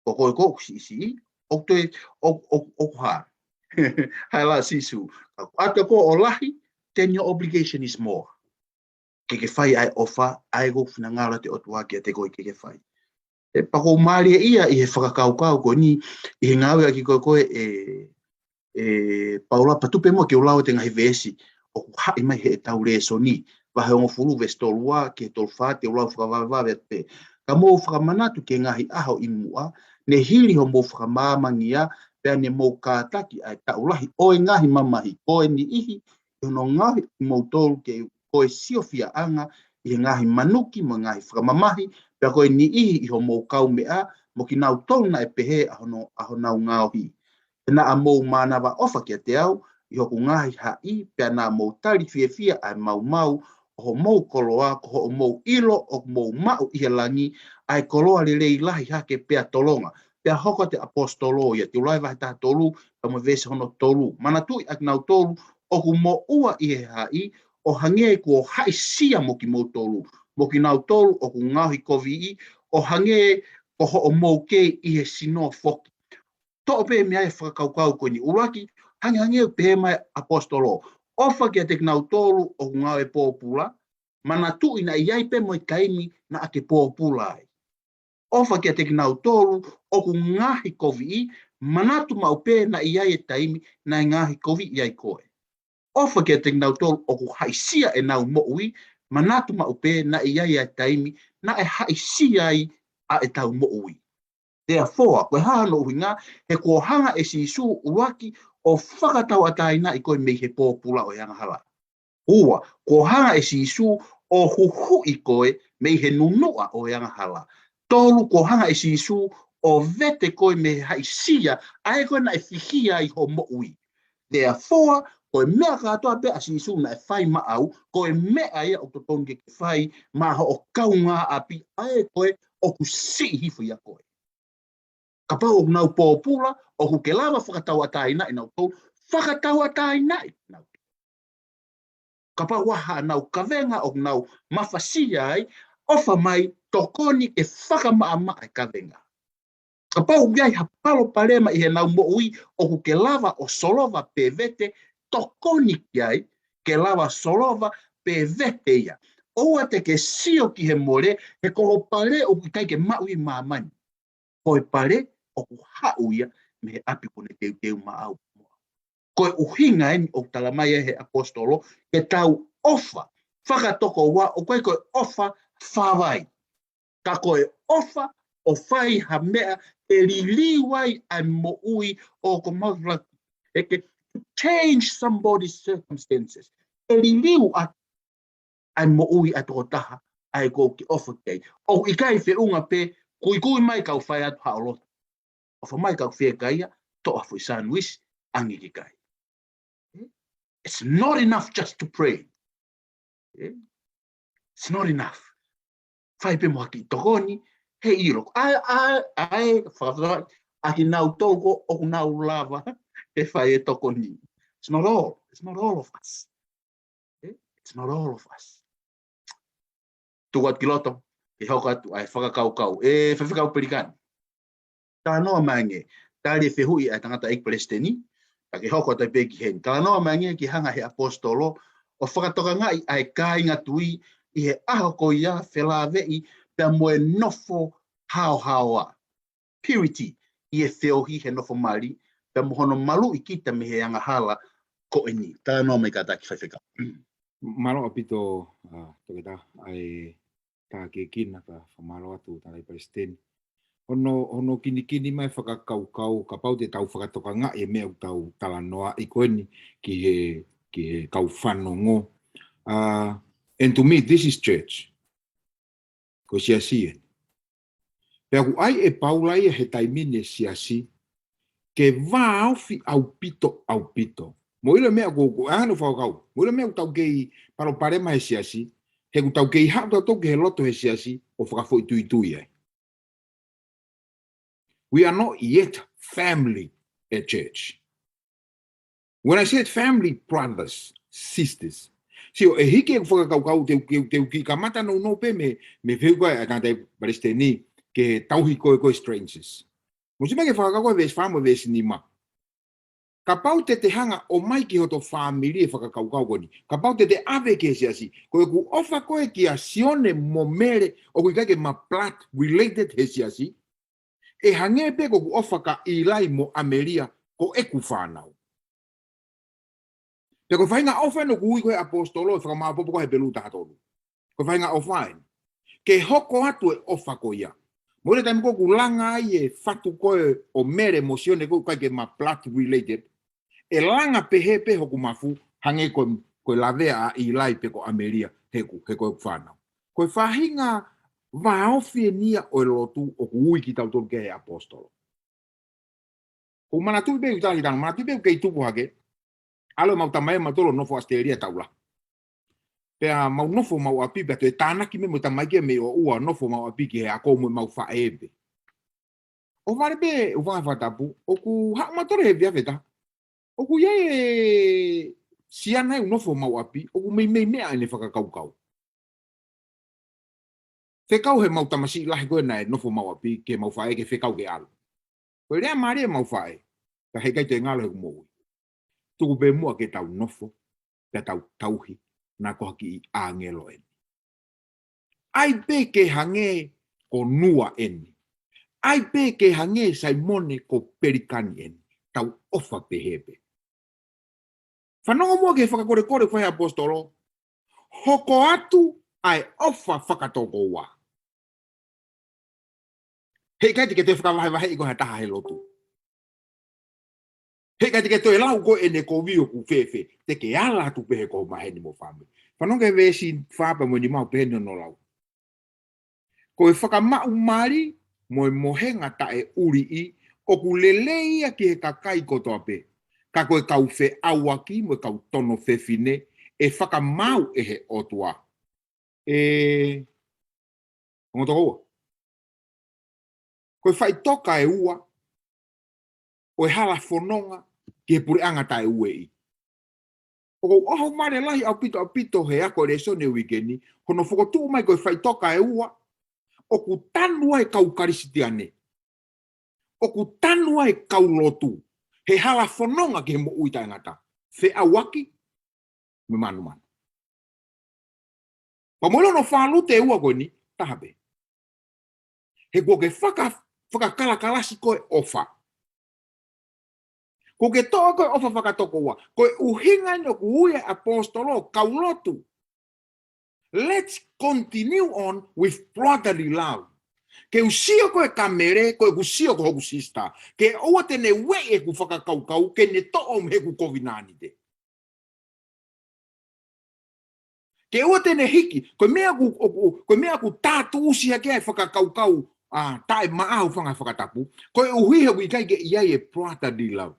Ko koe ko ē ʻoku siʻisiʻi, ʻoku toe, ʻo, ʻo, ʻoku hā. Hai la Sīsū. Ka ʻoku ʻata koe ʻo lahi, then your obligation is more. Ke ke fai ʻa e ʻofa, ʻa ē ʻoku finangalo ʻa e ʻOtua kiate koe ke ke fai. ʻE pea ʻoku ou mālieʻia ʻi he fakakaukau ko eni, ʻi he ngāueʻaki ko ē ko ē ʻe, ʻe Paula pea tuku pē muʻa ke u lau atu e ngaahi veesi ʻoku haʻi mai heʻetau lēsoni, vahe hongofulu veesi tolu ua ki he tolu fā, te u lau fakavavevave atu pē. Ka mou fakamanatu ki he ngaahi ʻaho ʻi muʻa, ne hili hoʻomou fakamāmangia, pea ne mou kātaki ʻa e taʻu lahi ʻo e ngaahi mamahi, ko e niʻihi ʻi hono ngaohi kimoutolu ke ko e siofiaʻanga ʻi he ngaahi manuki mo e ngaahi fakamamahi, pea ko e niʻihi ʻi hoʻomou kaumeʻa, mo kinautolu naʻe pehē ʻa hono, ʻa honau ngaohi. Pea naʻa mou mānava ʻofa kiate au ʻi hoku ngaahi haʻi, pea naʻa mou tali fiefia ʻa e maumau ʻo hoʻomou koloa, ko hoʻomou ʻilo ʻoku mou maʻu ʻi he langi ʻa e koloa lelei lahi hake pea tolonga. Pea hoko atu e ʻaposetolo ia, te u lau e vahe taha tolu, ka mo e veesi hono tolu. Manatuʻi ʻa kinautolu ʻoku moʻua ʻi he haʻi, ʻo hangē kuo haʻisia mo kimoutolu, mo kinautolu ʻoku ngaohi koviʻi, ʻo hangē ko hoʻomou kei ʻi he sino foki. Toʻo pē mei ai e fakakaukau ko eni. ʻUluaki, hangehangē ʻoku pehē mai ʻaposetolo, ʻofa kiate kinautolu ʻoku ngāue pōpula, manatuʻi naʻe ʻi ai pē mo e taimi naʻa ke pōpula ai. ʻOfa kiate kinautolu ʻoku ngaohi koviʻi, manatu maʻu pē naʻe ʻi ai e taimi naʻe ngaohi koviʻi ai koe. ʻOfa kiate kinautolu ʻoku haʻisia ʻenau moʻui, manatu maʻu pē naʻe ʻi ai e taimi naʻe haʻisia ai ʻa ʻetau moʻui. Therefore, ko e hā hono ʻuhinga? He kuo hanga ʻe Sīsū, ʻuluaki, ʻo fakatauʻatāinaʻi koe mei he pōpula ʻo e angahala. Ua, kuo hanga ʻe Sīsū ʻo huhuʻi koe mei he nunuʻa ʻo e angahala. Tolu, kuo hanga ʻe Sīsū ʻo vete koe mei he haʻisia ʻa ē ko ē naʻe fihia ai hoʻo moʻui. Therefore, ko e meʻa kātoa pē ʻa Sīsū naʻe fai maʻau, ko e meʻa ia ʻoku totonu ke ke fai maʻa hoʻo kaungāʻapi, ʻa ē ko ē ʻoku siʻi hifo ʻia koe. Kapau ʻoku nau pōpula, ʻoku ke lava fakatauʻatāinaʻi nautolu, fakatauʻatāinaʻi nautolu. Kapau ʻoku ʻi ai haʻanau kavenga ʻoku nau mafasia ai, ʻofa mai, tokoni ke fakamaʻamaʻa e kavenga. Kapau ʻoku ʻi ai ha palopalema ʻi heʻenau moʻui ʻoku ke lava ʻo solova pe vete, tokoni ki ai ke lava solova pe vete ia. ʻOua te ke sio ki he mole, he ko ho pale ʻoku ʻikai ke maʻu ʻi māmani. Ko e pale ʻoku haʻu ia mei he ʻapi kuo ne teuteu maʻau. Ko e ʻuhinga eni ʻoku tala mai ai he ʻaposetolo ke tau ʻofa, fakatokoua, ʻoku ʻikai ko e ʻofa fāvai. Ka ko e ʻofa ʻo fai ha meʻa ʻe liliu ai ʻa e moʻui ʻo ko mau la-, ʻe ke, to change somebody's circumstances. ʻE liliu ʻa, ʻa e moʻui ʻa e tokotaha ʻa ē ʻoku ke ʻofa ki ai. ʻOku ʻikai feʻunga pē, kuikui mai kau fai atu haʻo lotu. ʻOfa mai kau fiekaia, toʻo ha foʻi sānuisi, ʻange ki kai. It's not enough just to pray. It's not enough. Fai pē mo ha kiʻi tokoni, he ʻilo. ʻA, ʻa, ʻa e, fakafeʻao, ʻa kinautolu ko ē ʻoku nau lava ke fai e tokoni. It's not all. It's not all of us. It's not all of us. Tuku atu ki loto, ke hoko atu ʻa e fakakaukau. ʻE Faifekau Pelikani. Talanoa mai ange, tali e fehuʻi ʻa e tangataʻeiki palesiteni, ka ke hoko atu pē ki heni. Talanoa mai ange ki he hanga he ʻaposetolo ʻo fakatokangaʻi ʻa e kāinga tui ʻi he ʻaho ko ia, felāveʻi pea mo e nofo haohaoa, purity, ʻi he feohi he nofo mali, pea mo hono maluʻi kita mei he angahala ko eni. Talanoa mai kātaki Faifekau. Mālō ʻaupito, ʻa, Toketā, ʻa e tākiekina, pea fakamālō atu tangataʻeiki palesiteni. Hono, hono kinikini mai fakakaukau, kapau te tau fakatokangaʻi e meʻa ʻoku tau talanoaʻi ko eni ki he, ki he kau fanongo. ʻA, and to me, this is church. Ko e siasi eni. Pea ʻoku ʻai ʻe Paula ia he taimi ni e siasi, ke vāofi ʻaupito, ʻaupito. Mou ʻilo e meʻa ko, ko ʻene fakakaukau. Mou ʻilo e meʻa ʻoku tau kei palopalema he siasi, he ʻoku tau kei haʻu tautolu ki he loto he siasi ʻo fakafoʻituitui ai. We are not yet family at church. When I said family, brothers, sisters, sio, ʻe hiki ʻeku fakakaukau te u, te u, te u kiʻi kamata nounou pē mei, mei he fehuʻi ko ē ʻa e tangataʻeiki palesiteni ki he tauhi ko ē ko e strangers. Mou sio mai ki he fakakaukau veesi fā mo e veesi nima. Kapau te te hanga ʻo ʻomai ki hoto fāmili e fakakaukau ko eni. Kapau te te ʻave ki he siasi. Ko ʻeku ʻofa ko ē kia Sione mo Mele, ʻoku ʻikai ke ma blood related he siasi. ʻE hangē pē ko ʻeku ʻofa kia ʻIlai mo ʻAmelia, ko ʻeku fānau. Pea ko e faʻahinga ʻofa eni ʻoku ui ko ē ʻe he ʻaposetolo, ʻe fakamāʻopoʻopo ko ē he Hepelū taha tolu. Ko e faʻahinga ʻofa eni. Ke hoko atu e ʻofa ko ia. Mo e taimi ko ē ʻoku langa ai e fatu ko ē ʻo Mele mo Sione ko ē ʻoku ʻikai ke ma blood related. ʻE langa pehē pē hoku mafu, hangē ko, ko e lavea ʻa ʻIlai pe ko ʻAmelia, he ʻoku, he ko ʻeku fānau. Ko e faʻahinga vāofi eni ia ʻo e lotu ʻoku ui kitautolu ki ai ʻe he ʻaposetolo. ʻOku ou manatuʻi pē ʻeku tali tano, manatuʻi pē ʻeku kei tupu hake. ʻAlu ʻemau tamai mautolu ʻo nofo ʻAositelēlia taʻu lahi. Pea mau nofo homau ʻapi, pea toe tānaki mai mo e tamaiki ia mei ʻOʻua, nofo homau ʻapi ki he ako mo ʻemau faʻē pē. ʻOhovale pē, ʻohovale fakatapu, ʻoku haʻu mautolu he efiafi ʻe taha. ʻOku ʻi ai e siana ia ʻoku nofo homau ʻapi, ʻoku meimei meʻa ʻene fakakaukau. Fekau heʻemau tamasiʻi lahi ko ē naʻe nofo homau ʻapi, ke mau faʻē ke fekau ke ʻalu. Ko e lea mālie ʻemau faʻē, ka heʻikai toe ngalo heʻeku moʻui. Tuku pē muʻa ke tau nofo, pea tau tauhi, naʻa ko ha kiʻi ʻāngelo eni. ʻAi pē ke hangē ko Nua eni. ʻAi pē ke hangē Saimone ko Pelikani eni. Tau ʻofa pehē pē. Fanongo muʻa ki he fakakolekole ʻoku fai ʻe he ʻaposetolo. Hoko atu ʻa e ʻofa fakatokoua. Heʻikai te ke toe fakavahevaheʻi koe ha taha he lotu. Heʻikai te ke toe lau ko ē ʻene kovi ʻoku fēfē. Te ke ala atu pē he ko ho maheni mo fāmili. Fanongo ki he veesi fā pea mo e nima ʻoku pehē ni hono lau. Ko e fakamaʻu mali mo e mohenga taʻeʻuliʻi, ʻoku lelei ia ki he kakai kotoa pē. Ka ko e kau feʻauaki mo e kau tono fefine, ʻe fakamaau ʻe he ʻOtua. ʻE, ongo tokoua. Ko e faʻitoka ʻe ua, ʻo e hala fononga ki he puleʻanga taʻeueʻi. ʻOku ou ʻohovale lahi ʻaupito ʻaupito he ako lēsoni e uike ni, hono fokotuʻu mai ko e faʻitoka ʻe ua, ʻoku tanu ai e kau Kalisitiane. ʻOku tanu ai e kau lotu, he hala fononga ki he moʻui taʻengata. Feʻauaki, mo e manumanu. Pea mo e lau hono fālute ʻe ua ko eni, taha pē. He kuo ke faka-, fakakalakalasi ko ē ʻofa. Kuo ke toʻo ko ē ʻofa fakatokoua. Ko e ʻuhinga eni ʻoku ui ʻe he ʻaposetolo, kau lotu. Let's continue on with brotherly love. Ke u sio ko ē kia Mele, ko ʻeku sio ko hoku sister. Ke ʻoua te ne ueʻi ʻeku fakakaukau, ke ne toʻo mei heʻeku kovinānite. Ke ʻoua te ne hiki, ko e meʻa ʻoku, ʻoku, ko e meʻa ʻoku tātuʻusi hake ai e fakakaukau, ʻa, taʻemaʻa ʻo e fanga fakatapu, koeʻuhi he ʻoku ʻikai ke ʻi ai e brotherly love.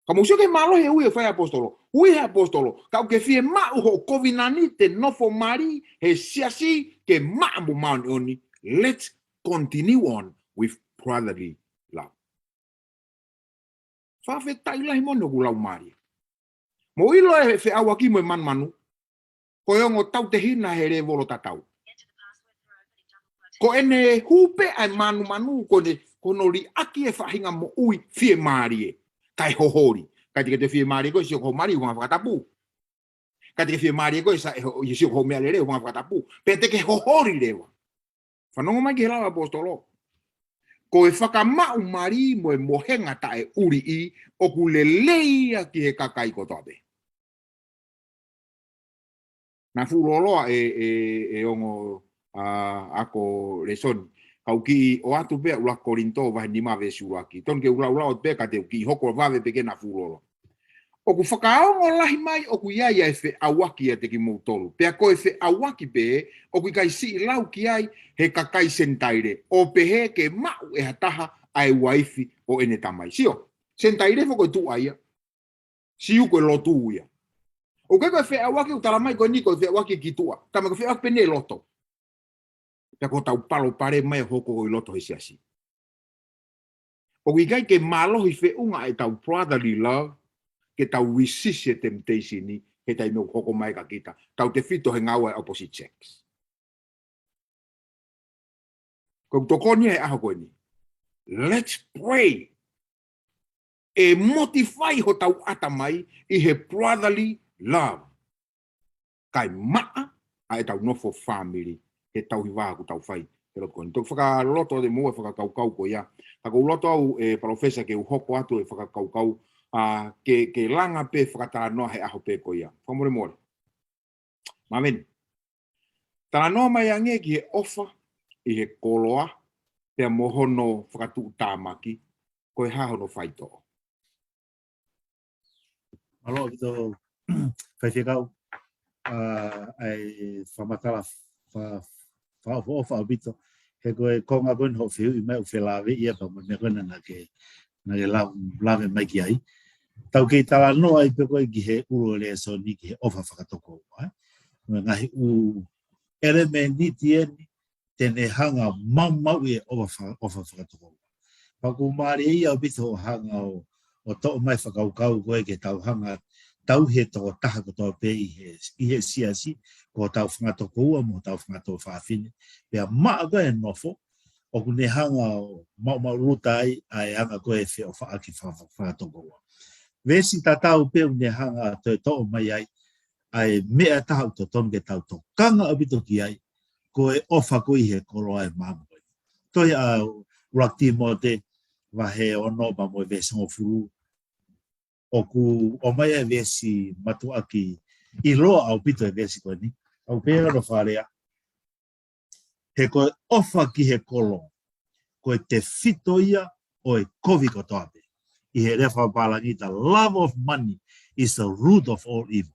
Ka mou sio ki he mālohi e ui ʻoku fai ʻe he ʻaposetolo, ui ʻe he ʻaposetolo, kapau ʻoku ke fiemaʻu hoʻo kovinānite nofo mali he siasi ke maʻa mo māʻoniʻoni, let's continue on with brotherly love. Fakafetaʻi lahi moʻoni hoku lau mālie. Mou ʻilo e feʻauaki mo e manumanu, ko e ongo tautehina he lēvolo tatau. Ko ʻene hū pē ʻa e manumanu, ko ʻene, ko hono liʻaki e faʻahinga moʻui fiemālie, kae hoholi. ʻIkai te ke toe fiemālie koe ʻo sio ki ho mali ʻi he ʻū fakatapu. ʻIkai te ke fiemālie koe ʻo sa-, ʻo sio ki ho meʻalele ʻi he ʻū fakatapu. Pea te ke hoholi leva. Fanongo mai ki he lau ʻa e ʻaposetolo. Ko e fakamaʻu mali mo e mohenga taʻeʻuliʻi, ʻoku lelei ia ki he kakai kotoa pē. Naʻa fuʻu lōloa e, e, e ongo, ʻa, ako lēsoni. Ka u kiʻi ʻoatu pē ʻa ʻUluaki Kolinitō vahe nima veesi ʻuluaki. Tonu ke u laulau atu pē ka te u kiʻi hoko vave pē ke naʻa fuʻu lōloa. ʻOku fakaongo lahi mai ʻoku ʻi ai ʻa e feʻauaki ʻiate kimoutolu. Pea ko e feʻauaki pē, ʻoku ʻikai siʻi lau ki ai he kakai Senitaile. ʻO pehē ke maʻu ʻe ha taha ʻa e uaifi ʻo ʻene tamai. Sio, Senitaile foki ko e tuʻa ia. Siu ko e lotu ia. ʻOku ʻikai ko e feʻauaki ʻoku tala mai ko eni ko e feʻauaki ki tuʻa. Tala mai ko e feʻauaki pē eni e loto. Pea ko ʻetau palopalema ia ʻoku hoko ʻi loto he siasi. ʻOku ʻikai ke mālohi feʻunga ʻetau brotherly love, ke tau resist e temptation ni, he taimi ʻoku hoko mai kia kita. Tautefito he ngāue ʻa e opposite sex. Ko e tokoni he ʻaho ko eni. Let's pray. ʻe motify hotau ʻatamai ʻi he brotherly love. Kae maʻa ʻa ʻetau nofo fāmili, he tauhi vā ʻoku tau fai he lotu ko eni. Toki fakaloto atu mo e fakakaukau ko ia. Ka ʻoku ou loto au, ʻe Palōfesa, ke u hoko atu e fakakaukau, ʻa, ke, ke langa pē fakatalanoa he ʻaho pē ko ia. Fakamolemole. Māmeni. Talanoa mai ange ki he ʻofa ʻi he koloa, pea mo hono fakatuʻutāmaki, ko e hā hono faitoʻo. Mālō ʻaupito, Faifekau, ʻa, ʻa e fakamatala fa-, fakaʻofoʻofa ʻaupito, he ko e konga ko eni hoʻo fehuʻi mai ʻoku felāveʻi ia pea mo e meʻa ko ena naʻa ke, naʻa ke lau-, lave mai ki ai. Tau kei talanoa ai pē ko ē ki he ʻulu ʻo e lēsoni ki he ʻofa fakatokoua, ē? Mo e ngaahi ʻū ʻelemēniti eni te ne hanga maumauʻi e ʻofa fa-, ʻofa fakatokoua. Pea ʻoku mālie ia ʻaupito hoʻo hanga ʻo, ʻo toʻo mai fakakaukau ko ē ke tau hanga tauhi e tokotaha kotoa pē ʻi he, ʻi he siasi, ko hotau fanga tokoua mo hotau fanga tuofāfine. Pea maʻa ko ē e nofo, ʻoku ne hanga ʻo maumau luta ai ʻa e anga ko ē e feʻofaʻaki fa-, fa-, fakatokoua. Veesi tatau pē ʻoku ne hanga ʻo toe toʻo mai ai ʻa e meʻa ʻe taha ʻoku totonu ke tau tokanga ʻaupito ki ai, ko e ʻofa ko ē ʻi he koloa ʻo e maama ko eni. Tohi ʻa ʻuluaki Tīmote, vahe ono pea mo e veesi hongofulu, ʻoku ʻomai e veesi mātuʻaki ʻiloa ʻaupito e veesi ko eni. ʻOku pehē hono fakalea: He ko e ʻofa ki he koloa, ko e tefito ia ʻo e kovi kotoa pē. ʻI he lea fakapālangi, the love of money is the root of all evil.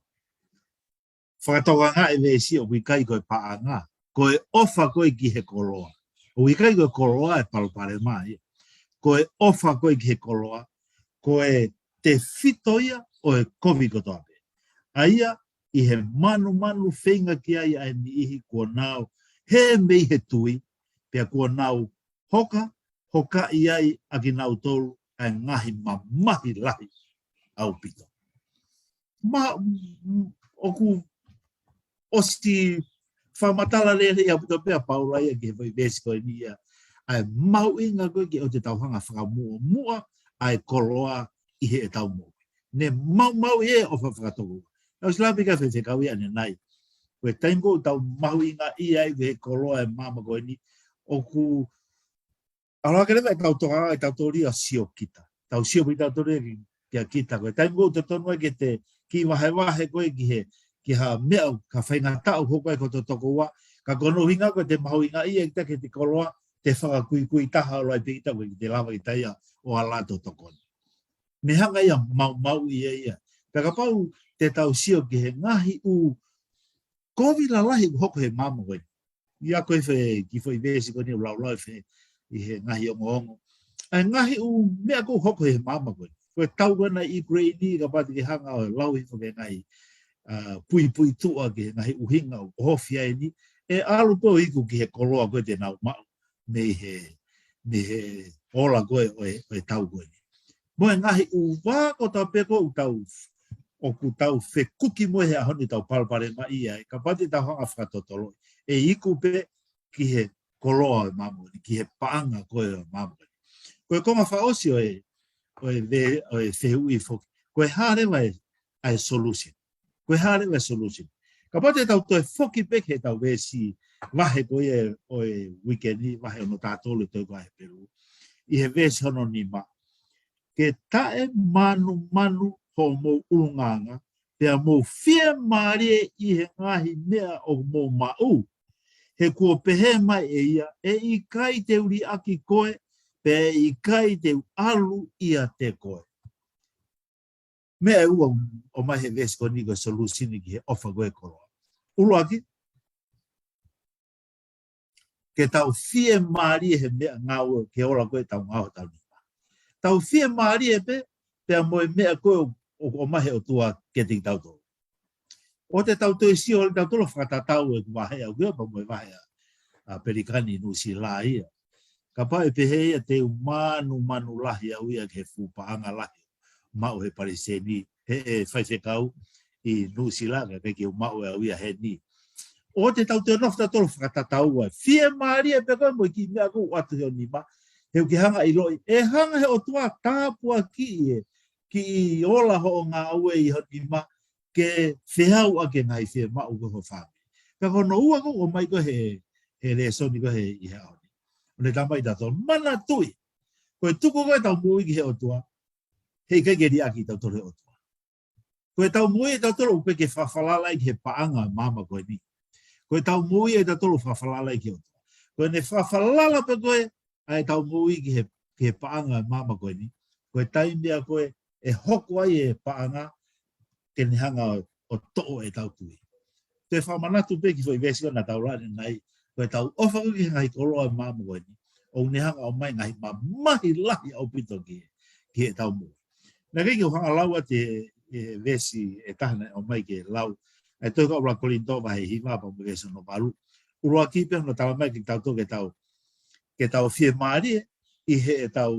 Fakatokangaʻi e veesi ʻoku ʻikai ko e paʻanga, ko e ʻofa ko ē ki he koloa. ʻOku ʻikai ko e koloa e palopalema ia. Ko e ʻofa ko ē ki he koloa, ko e tefito ia ʻo e kovi kotoa pē. ʻA ia, ʻi he manumanu feinga ki ai ʻa e niʻihi kuo nau hē mei he tui, pea kuo nau hoka, hokaʻi ai ʻa kinautolu ʻa e ngaahi mamahi lahi ʻaupito. Ma, m-, m-, ʻoku ʻosi fakamatala lelei ʻaupito pē ʻa Paula ia ki he foʻi veesi ko eni ia, ʻa e mahuʻinga ko ē ke ʻoua te tau hanga fakamuʻomuʻa ʻa e koloa ʻi heʻetau moʻui. Ne maumauʻi e ʻofa fakatokoua. Naʻe ʻosi lave ki ai e faifekau ʻanenai. Ko e taimi ko ē ʻoku tau mahuʻingaʻia ai ki he koloa ʻo e maama ko eni, ʻoku ʻalu hake leva ʻetau tokanga, ʻetau tōlia ʻo sio kita. Tau sio pē ʻetautolu ia ki, kia kita. Ko e taimi ko ē ʻoku totonu ai ke te kiʻi vahevahe ko ē ki he, ki ha meʻa ʻoku ka faingataʻa ʻoku hoko ai ki hoto tokoua, ka ko hono ʻuhinga ko ē te mahuʻingaʻia kita ki heʻete koloa, te fakakuikui taha ʻo ʻalu ai pē kita, ʻoku ʻikai te lava kita ia ʻo ala ʻo tokoni. Ne hanga ia ʻo maumauʻi ia ia. Pea kapau te tau sio ki he ngaahi ʻū kovi lalahi ʻoku hoko he maama ko eni. ʻI he ako e fe-, kiʻi foʻi veesi ko eni ʻoku laulau e fe-, ʻi he ngaahi ongoongo. ʻA e ngaahi ʻū meʻa ʻoku hoko he maama ko eni. Ko e tau ko ena ʻi ʻIukuleini, kapau te ke hanga ʻo lau hifo ki he ngaahi, ʻa, puipuituʻa ki he ngaahi ʻuhinga ʻoku ʻohofi ai eni, ʻe ʻalu pē ʻo iku ki he koloa ko ē te nau maʻu mei he, mei he ola ko ē ʻo e, ʻo e tau ko eni. Mo e ngaahi ʻū vā kotoa pē ko ē ʻoku tau, ʻoku tau fekuki mo ia he ʻaho ni, tau palopalemaʻia ai, kapau te tau hanga fakatotoloʻi, ʻe iku pē ki he koloa ʻo e maama ko eni, ki he paʻanga ko ē ʻo e maama ko eni. Ko e konga fakaʻosi ʻo e, ʻo e ve-, ʻo e fehuʻi foki, ko e hā leva e, ʻa e solution. Ko e hā leva e solution. Kapau te tau toe foki pē ki heʻetau veesi vahe ko ia ʻo e uike ni, vahe ono taha tolu ʻo e tohi ko Hepelū. ʻI he veesi hono nima: Ke taʻemanumanu hoʻomou ʻulungaanga, pea mou fiemālie ʻi he ngaahi meʻa ʻoku mou maʻu. He kuo pehē mai ʻe ia, ʻe ʻikai te u liʻaki koe, pea ʻe ʻikai te u ʻalu ʻiate koe. Meʻa ʻe ua ʻoku ʻomai he veesi ko eni ko e solution ki he ʻofa ko ē ʻo e koloa. ʻUluaki, ke tau fiemālie he meʻangāue ke ola ko ē ʻetau ngāue ʻi hotau nima. Tau fiemālie pē, pea mo e meʻa ko ē ʻoku, ʻoku ʻomai he ʻOtua kiate kitautolu. ʻOua te tau toe sio holo tautolu ʻo fakatatau ʻeku vahe ʻaʻaku ia pea mo e vahe ʻa, ʻa Pelikani Nuʻusila ia. Kapau ʻe pehē ia te u manumanu lahi au ia ki he fuʻu paʻanga lahi maʻu he palesiteni, he, he faifekau ʻi Nuʻusila, ka ʻikai ke u maʻu ʻe au ia heni. ʻOua te tau toe nofo tautolu ʻo fakatatau ai. Fiemālie pē koe mo e kiʻi meʻa ʻoku ʻoatu he ʻo nima, he ʻoku ke hanga ʻiloʻi, ʻe hanga he ʻOtua ʻo tāpuakiʻi e, kiʻi ola hoʻo ngāue ʻi ho nima ke feau ʻaki e ngaahi fiemaʻu ko ē ho fāmili. Ka ko hono ua ko ē ʻoku ʻomai ko ē he, he lēsoni ko ē he ʻi he ʻaho ni. ʻO ne tala mai kiate kitautolu, manatuʻi, ko e tuku ko ē ʻetau moʻui ki he ʻOtua, heʻikai ke liʻaki kitautolu he ʻOtua. Ko ʻetau moʻui ʻatautolu ʻoku ʻikai ke fakafalala ia ki he paʻanga ʻo e māmani ko eni. Ko ʻetau moʻui ʻatautolu ʻoku fakafalala ia ki he ʻOtua. Ko ʻene fakafalala pē ko ē ʻa ʻetau moʻui ki he, ki he paʻanga ʻo e māmani ko eni, ko e taimi ia ko ē ʻe hoko ai e paʻanga ke ne hanga ʻo, ʻo toʻo ʻetau tui. Toe fakamanatu pē ki he foʻi veesi ko ē naʻa tau lau ʻanenai, ko ʻetau ʻofa ko ē ki he ngaahi koloa ʻo e māmani ko eni, ʻoku ne hanga ʻo ʻomai e ngaahi mamahi lahi ʻaupito ki he, ki heʻetau moʻui. Naʻe ʻikai ke u hanga ʻo lau atu e, e veesi ʻe taha naʻe ʻomai ke lau, ʻa e tohi ko ē ʻa ʻuluaki Kolinitō vahe hiva pea mo e veesi hono valu. ʻUluaki pē hono tala mai kiate kitautolu ke tau, ke tau fiemālie ʻi heʻetau,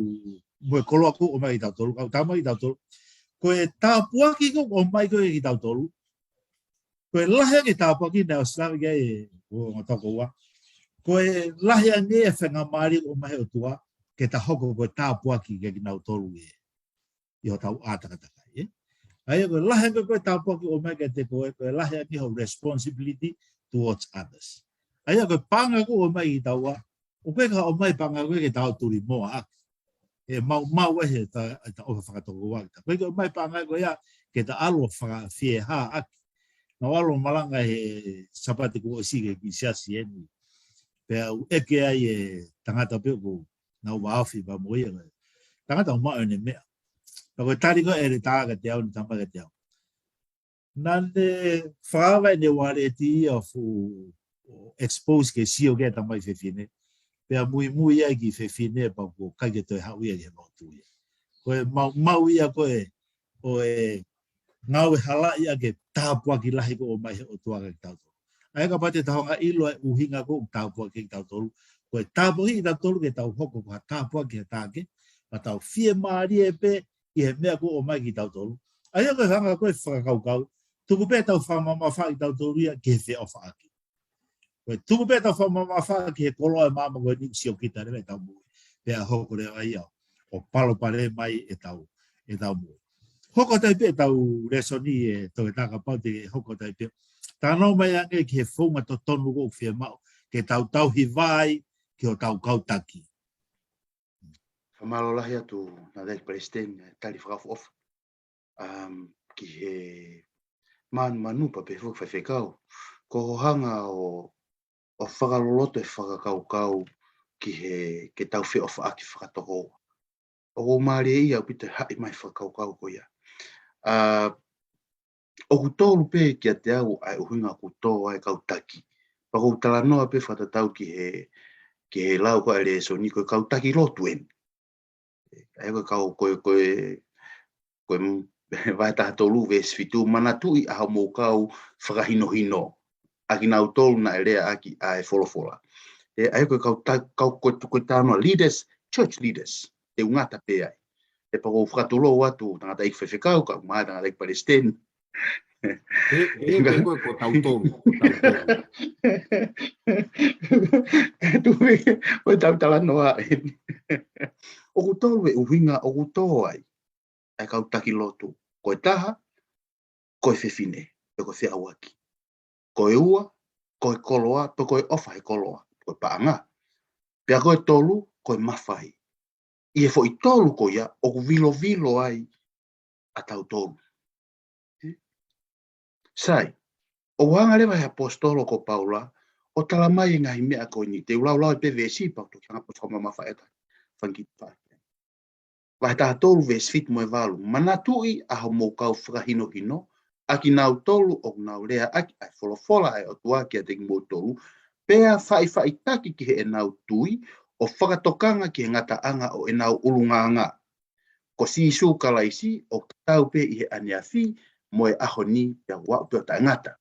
mo e koloa ko ē ʻoku ʻomai kiate kitautolu, ka ʻoku tala mai kiate kitautolu, ko e tāpuaki ko ē ʻoku ʻomai ko ē kiate kitautolu, ko e lahi ange e tāpuaki naʻe ʻosi lave ki ai e ongo tokoua. Ko e lahi ange e faingamālie ʻoku ʻomai he ʻOtua ke ta hoko ko e tāpuaki kiate kinautolu ē, ʻi hotau ʻātakatakai, ē? ʻA ia ko e lahi ange ko ē e tāpuaki ʻoku ʻomai kiate koe, ko e lahi ange hoʻo responsibility towards others. ʻA ia ko e paʻanga ko ē ʻoku ʻomai kiate kitaua, ʻoku ʻikai ke ʻomai e paʻanga ko ē ke tau tuli moa ʻaki. ʻE maumau ai he ta, ta ʻofa fakatokoua kita. ʻOku ʻikai ke ʻomai e paʻanga ko ia ke ta ʻalu ʻo fakafieha ʻaki. Naʻa ku ʻalu ʻo malanga he Sāpate kuo ʻosi ki he kiʻi siasi eni. Pea u ʻeke ai e tangata pē ʻoku nau vāofi pea mo ia. Tangata ʻoku maʻu ʻene meʻa. Pea ko e tali ko ē ʻa e ʻeletā kiate au, ne tala mai kiate au, naʻa ne fakaava ʻene uāleti ia ʻo fuʻu expose ke sio ki ai e tamaiki fefine. Pea muimui ai e kiʻi fefine pea kuo ʻikai ke toe haʻu ia ki he lotu ia. Ko e maumau ia ko ē ʻo e ngāue halaʻi ʻaki e tāpuaki lahi ko ē ʻoku ʻomai he ʻOtua kiate kitautolu. ʻA ia kapau te tau hanga ʻo ʻilo e ʻuhinga ko ē ʻoku tāpuakiʻi kitautolu, ko e tāpuakiʻi kitautolu ke tau hoko ko ha tāpuaki ki ha taha kehe, ka tau fiemālie pē ʻi he meʻa ko ē ʻoku ʻomai kiate kitautolu. ʻA ia ko e hanga ko ē ʻo fakakaukau, tuku pē ʻetau fakamamafaʻi kitautolu ia ki he feʻofaʻaki. Ko e tuku pē ʻetau fakamamafaʻi ki he koloa ʻo e māmani ko eni, sio kita leva ʻetau moʻui. Pea hoko leva ia ʻo palopalema mai ʻetau, ʻetau moʻui. Hoko atu ai pē ʻetau lēsoni ē, Toketā, kapau te ke hoko atu ai pē. Talanoa mai ange ki he founga totonu ko ē ʻoku fiemaʻu ke tau tauhi vā ai ki hotau kau taki. Fakamālō lahi atu Tangataʻeiki Palesiteni, e tali fakaʻofoʻofa, um, ki he manumanu pea pehē foki Faifekau. Ko hoʻo hanga ʻo, ʻo fakaloloto e fakakaukau ki he, ke tau feʻofaʻaki fakatokoua. ʻOku ou mālieʻia ʻaupito e haʻi mai e fakakaukau ko ia. ʻA, ʻoku tolu pē kiate au ʻa e ʻuhinga ʻoku tō ai e kau taki. Pea ʻoku ou talanoa pē fakatatau ki he, ki he lau ko ē ʻa e lēsoni, ko e kau taki lotu eni. ʻA ia ko e kau, ko e, ko e, ko e vahe taha tolu veesi fitu, manatuʻi ʻa hoʻomou kau fakahinohino, ʻa kinautolu naʻe leaʻaki ʻa e folofola. ʻE, ʻa ia ko e kau ta-, kau ko e, ko e talanoa leaders, church leaders, ʻe ʻoatu pē ai. ʻE pea ʻoku ou fakatulou atu Tangataʻeiki Faifekau, kae ʻumaʻā Tangataʻeiki Palesiteni. ʻE, ʻe, ko e, ko e, ko tautolu, ko tautolu. ʻE tuʻu pē, ko ʻetau talanoa eni. ʻOku tolu e ʻuhinga ʻoku tō ai ʻa e kau taki lotu. Ko e taha, ko e fefine, pe ko e feʻauaki. Ko e ua, ko e koloa, pe ko e ʻofa he koloa, ko e paʻanga. Pea ko e tolu, ko e mafai. ʻI he foʻi tolu ko ia, ʻoku vilovilo ai ʻa tautolu. Sai, ʻoku hanga leva he ʻaposetolo ko Paula ʻo tala mai e ngaahi meʻa ko eni, te u laulau pē veesi pea u toki hanga pē ʻo fakamamafaʻi atu e fanga kiʻi tohi. Vahe taha tolu veesi fitu mo e valu. Manatuʻi ʻa hoʻomou kau fakahinohino, ʻa kinautolu ʻoku nau leaʻaki ʻa e folofola ʻa e ʻOtua kiate kimoutolu, pea faʻifaʻitaki ki heʻenau tui, ʻo fakatokanga ki he ngataʻanga ʻo ʻenau ʻulungaanga. Ko Sīsū Kalaisi ʻoku tatau pē ʻi he ʻaneafi mo e ʻaho ni pea ʻo aʻu pē ʻo taʻengata.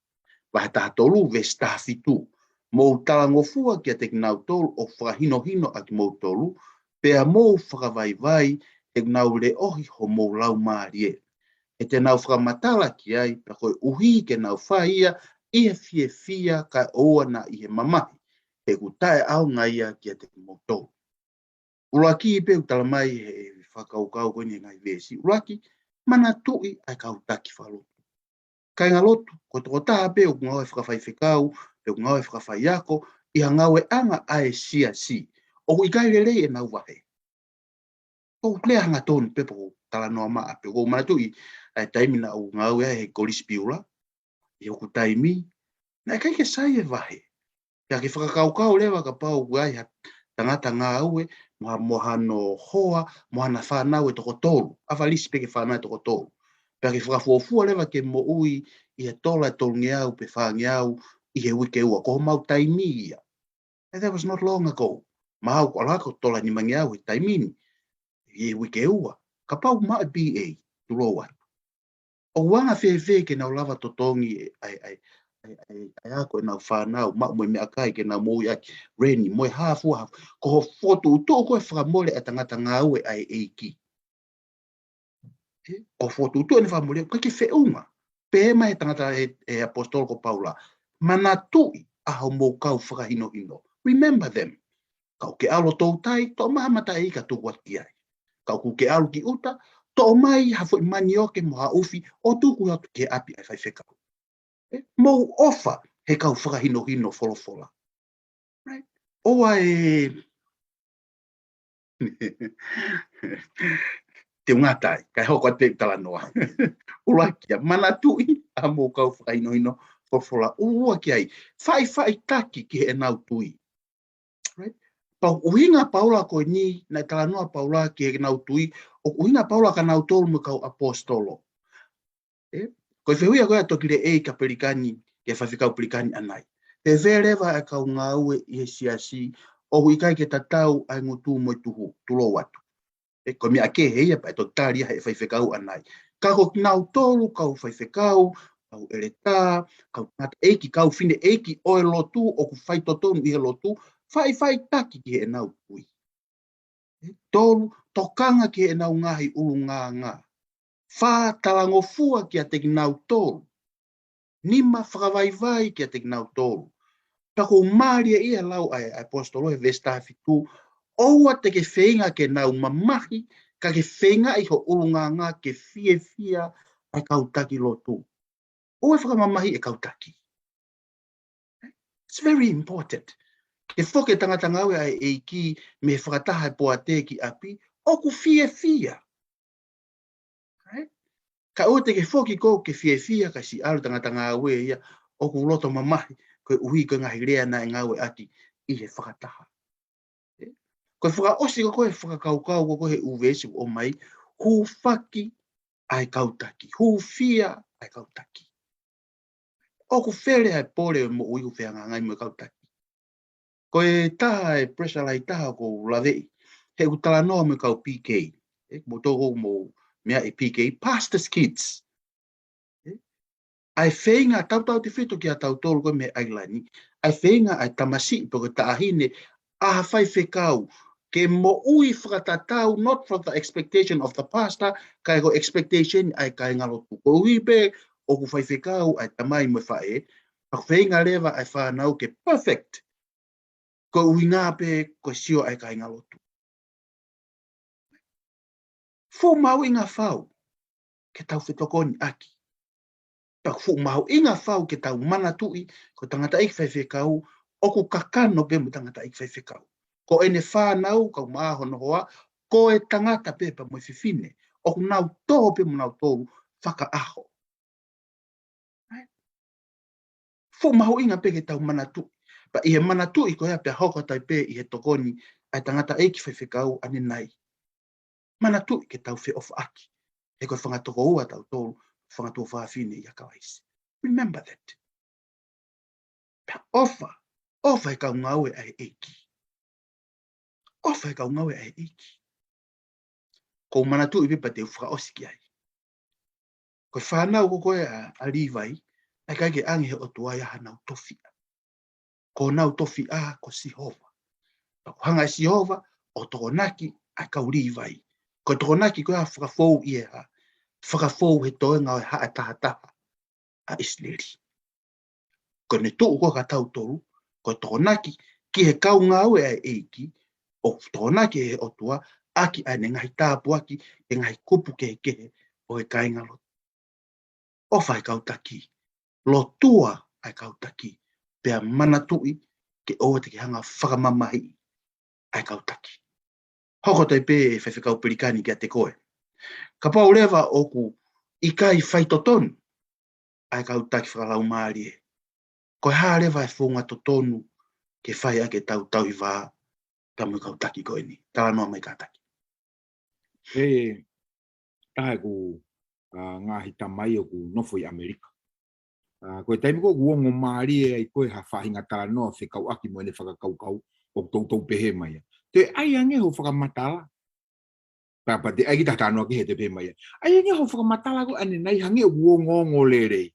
Vahe taha tolu veesi taha fitu. Mou talangofua kiate kinautolu ʻoku fakahinohino ʻa kimoutolu, pea mou fakavaivai he ʻoku nau leʻohi homou laumālie. He te nau fakamatala ki ai, pea koeʻuhi ke nau fai ia ʻi he fiefia kae ʻoua naʻa ʻi he mamahi, he ʻoku taʻeʻaonga ia kiate kimoutolu. ʻUluaki pē ʻoku tala mai he fakakaukau ko eni he ngaahi veesi. ʻUluaki, Manatuʻi ʻa e kau taki fakalotu. Kāingalotu, ko e tokotaha pē ʻoku ngāue fakafaifekau, pe ʻoku ngāue fakafaiako, ʻi he ngāueʻanga ʻa e siasi. ʻOku ʻikai lelei ʻenau vahe. Ko e lea hangatonu pē pe ko e talanoa maʻa pē. ʻOku ou manatuʻi ʻa e taimi naʻa ku ngāue ai he Kolisi Piula, ʻi hoku taimi, naʻe ʻikai ke sai e vahe. Pea ke fakakaukau leva kapau ʻoku ʻi ai ha tangata ngāue, mo ha, mo hano hoa, mo hana fānau ʻe toko tolu. ʻAvalisi pē ke fānau ʻe toko tolu. Pea ke fakafuofua leva ke moʻui ʻi he tola ʻe tolungeau pe fāngeau ʻi he uike ua. Ko homau taimi ia. And that was not long ago. Mahalo ko e ʻalu ko e tola ʻe nimangeau he taimi ni. ʻI he uike ua. Kapau maʻu e B A, tulou atu. ʻOku anga fēfē ke nau lava totongi ʻa e, ʻa e, ʻa e, ʻa e, ʻa e ako ʻenau fānau, maʻu mo e meʻakai ke nau moʻui ʻaki, reni, mo e hā fua, hā fua. Ko hoʻo fokotuʻutuʻu ko e fakamole ʻa e tangata ngāue ʻa e ʻEiki. ʻE, ko hoʻo fokotuʻutuʻu ʻene fakamole, ʻoku ʻikai ke feʻunga. Pehē mai he tangata ʻe, ʻe ʻaposetolo ko Paula. Manatuʻi ʻa hoʻomou kau fakahinohino. Remember them. Kapau ʻoku ke ʻalu ʻo toutai, toʻo mai ha mataʻi ka tuku atu ki ai. Kapau ʻoku ke ʻalu ki ʻuta, toʻo mai ha foʻi manioke mo ha ʻufi, ʻo tuku atu ki he ʻapi ʻa e faifekau. ʻE, mou ʻofa he kau fakahinohino folofola. Right? ʻOua ʻe te u ngata ai, kae hoko atu pē ʻeku talanoa. ʻUluaki ia, manatuʻi ʻa hoʻomou kau fakahinohino folofola. Ua ki ai, faʻifaʻitaki ki heʻenau tui. Right? Pea ʻoku ʻuhinga Paula ko eni, naʻe talanoa Paula ki heʻenau tui, ʻoku ʻuhinga Paula kia nautolu mo e kau ʻaposetolo. ʻE? Ko e fehuʻi ko ē ʻa Toki Leʻei kia Pelikani, kia faifekau Pelikani ʻanai. Fēfē leva e kau ngāue ʻi he siasi, ʻoku ʻikai ke tatau ʻa e ngutu mo e tuhu, tulou atu. ʻE, ko e meʻa kehe ia pea ʻe toki tali ia he faifekau ʻanai. Ka ko kinautolu kau faifekau, kau ʻeletā, kau tangataʻeiki, kau fineʻeiki ʻo e lotu, ʻoku faitotonu ʻi he lotu, faʻifaʻitaki ki heʻenau tui. ʻE, tolu, tokanga ki heʻenau ngaahi ʻulungaanga. Fā, talangofua kiate kinautolu. Nima, fakavaivai kiate kinautolu. Pea ʻoku mālie ia lau ʻa e, ʻa e ʻaposetolo he veesi taha fitu, ʻoua te ke feinga ke nau mamahi, ka ke feingaʻi ho ʻulungaanga ke fiefia ʻa e kau taki lotu. ʻOua ʻe fakamamahi e kau taki. It's very important. Ke foki e tangata ngāue ʻa e ʻEiki mei he fakataha e poate ki ʻapi, ʻoku fiefia. Right? Ka ʻoua te ke foki koe ke fiefia ka siʻi ʻalu tangata ngāue ia ʻoku loto mamahi koeʻuhi ko e ngaahi lea naʻe ngāueʻaki ʻi he fakataha. Ko e fakaʻosi ko ē e fakakaukau ko ē he ʻū veesi ʻoku ʻomai, hūfaki ʻa e kau taki, hūfia ʻa e kau taki. ʻOku fele ʻa e pole ʻo e moʻui ʻoku fehangahangai mo e kau taki. Ko e taha e pressure ʻi taha ʻoku ou laveʻi. He ʻoku talanoa mo e kau P K. ʻE, mo toko mo meʻa e P K, pastors' kids. ʻE, ʻa e feinga tautautefito kia tautolu ko ē mei ʻAilani. ʻA e feinga ʻa e tamasiʻi pe ko e taʻahine ʻa ha faifekau ke moʻui fakatatau, not from the expectation of the pastor, kae ko e expectation ʻa e kāingalotu. Koeʻuhi pē ʻoku faifekau ʻa e tamai mo e faʻē, ʻa e feinga leva ʻa e fānau ke perfect. Ko e ʻuhinga pē ko e sio ʻa e kāingalotu. Fuʻu mahuʻinga fau ke tau fetokoniʻaki. Pea fuʻu mahuʻinga fau ke tau manatuʻi, ko e tangataʻeiki faifekau, ʻoku kakano pē mo e tangataʻeiki faifekau. Ko ʻene fānau, kaeʻumaʻā hono hoa, ko e tangata pē pea mo e fefine. ʻOku nau tō pē mo nautolu fakaʻaho. Right? Fuʻu mahuʻinga pē ke tau manatuʻi. Pea ʻi he manatuʻi ko ia pea hoko atu ai pē ʻi he tokoni ʻa e tangataʻeiki faifekau ʻanenai. Manatuʻi ke tau feʻofaʻaki. He ko e fanga tokoua tautolu, fanga tuofāfine ʻia Kalaisi. Remember that. Pea ʻofa, ʻofa he kau ngāue ʻa e ʻEiki. ʻOfa he kau ngāue ʻa e ʻEiki. ʻOku ou manatuʻi pē pea te u fakaʻosi ki ai. Ko e fānau ko ē ʻa, ʻa Līvai, naʻe ʻikai ke ʻange he ʻOtua ia hanau tofiʻa. Ko honau tofiʻa ko Sihova. Pea ʻoku hanga ʻe Sihova ʻo tokonaki ʻa e kau Līvai. Ko e tokonaki ko ia fakafou ʻi he hā? Fakafou he toenga ʻo e haʻa tahataha ʻa ʻIsileli. Ko ʻene tuʻu ko ē kia tautolu, ko e tokonaki ki he kau ngāue ʻa e ʻEiki, ʻo tokonaki ʻe he ʻOtua ʻaki ʻa ʻene ngaahi tāpuaki, ʻene ngaahi kupu kehekehe, ʻo e kāingalotu. ʻOfa ʻa e kau taki, lotua ʻa e kau taki, pea manatuʻi ke ʻoua te ke hanga ʻo fakamamahiʻi ʻa e kau taki. Hoko atu pē ʻe Faifekau Pelikani kiate koe. Kapau leva ʻoku ʻikai faitotonu ʻa e kau taki fakalaumālie, ko e hā leva e founga totonu ke fai ʻaki ʻetau tauhi vā pea mo e kau taki ko eni? Talanoa mai kātaki. He taha ʻeku, ʻa, ngaahi tamai ʻoku nofo ʻi ʻAmelika. ʻA, ko e taimi ko ē ʻoku ongo mālie ai ko ē ha faʻahinga talanoa fekauʻaki mo ʻene fakakaukau, ʻoku toutou pehē mai ia, toe ʻai ange hoʻo fakamatala. Pea, pea toe ʻai ki ha talanoa kehe, toe pehē mai ia, ʻai ange hoʻo fakamatala ko ē ʻanenai hangē ʻoku ongoongo lelei.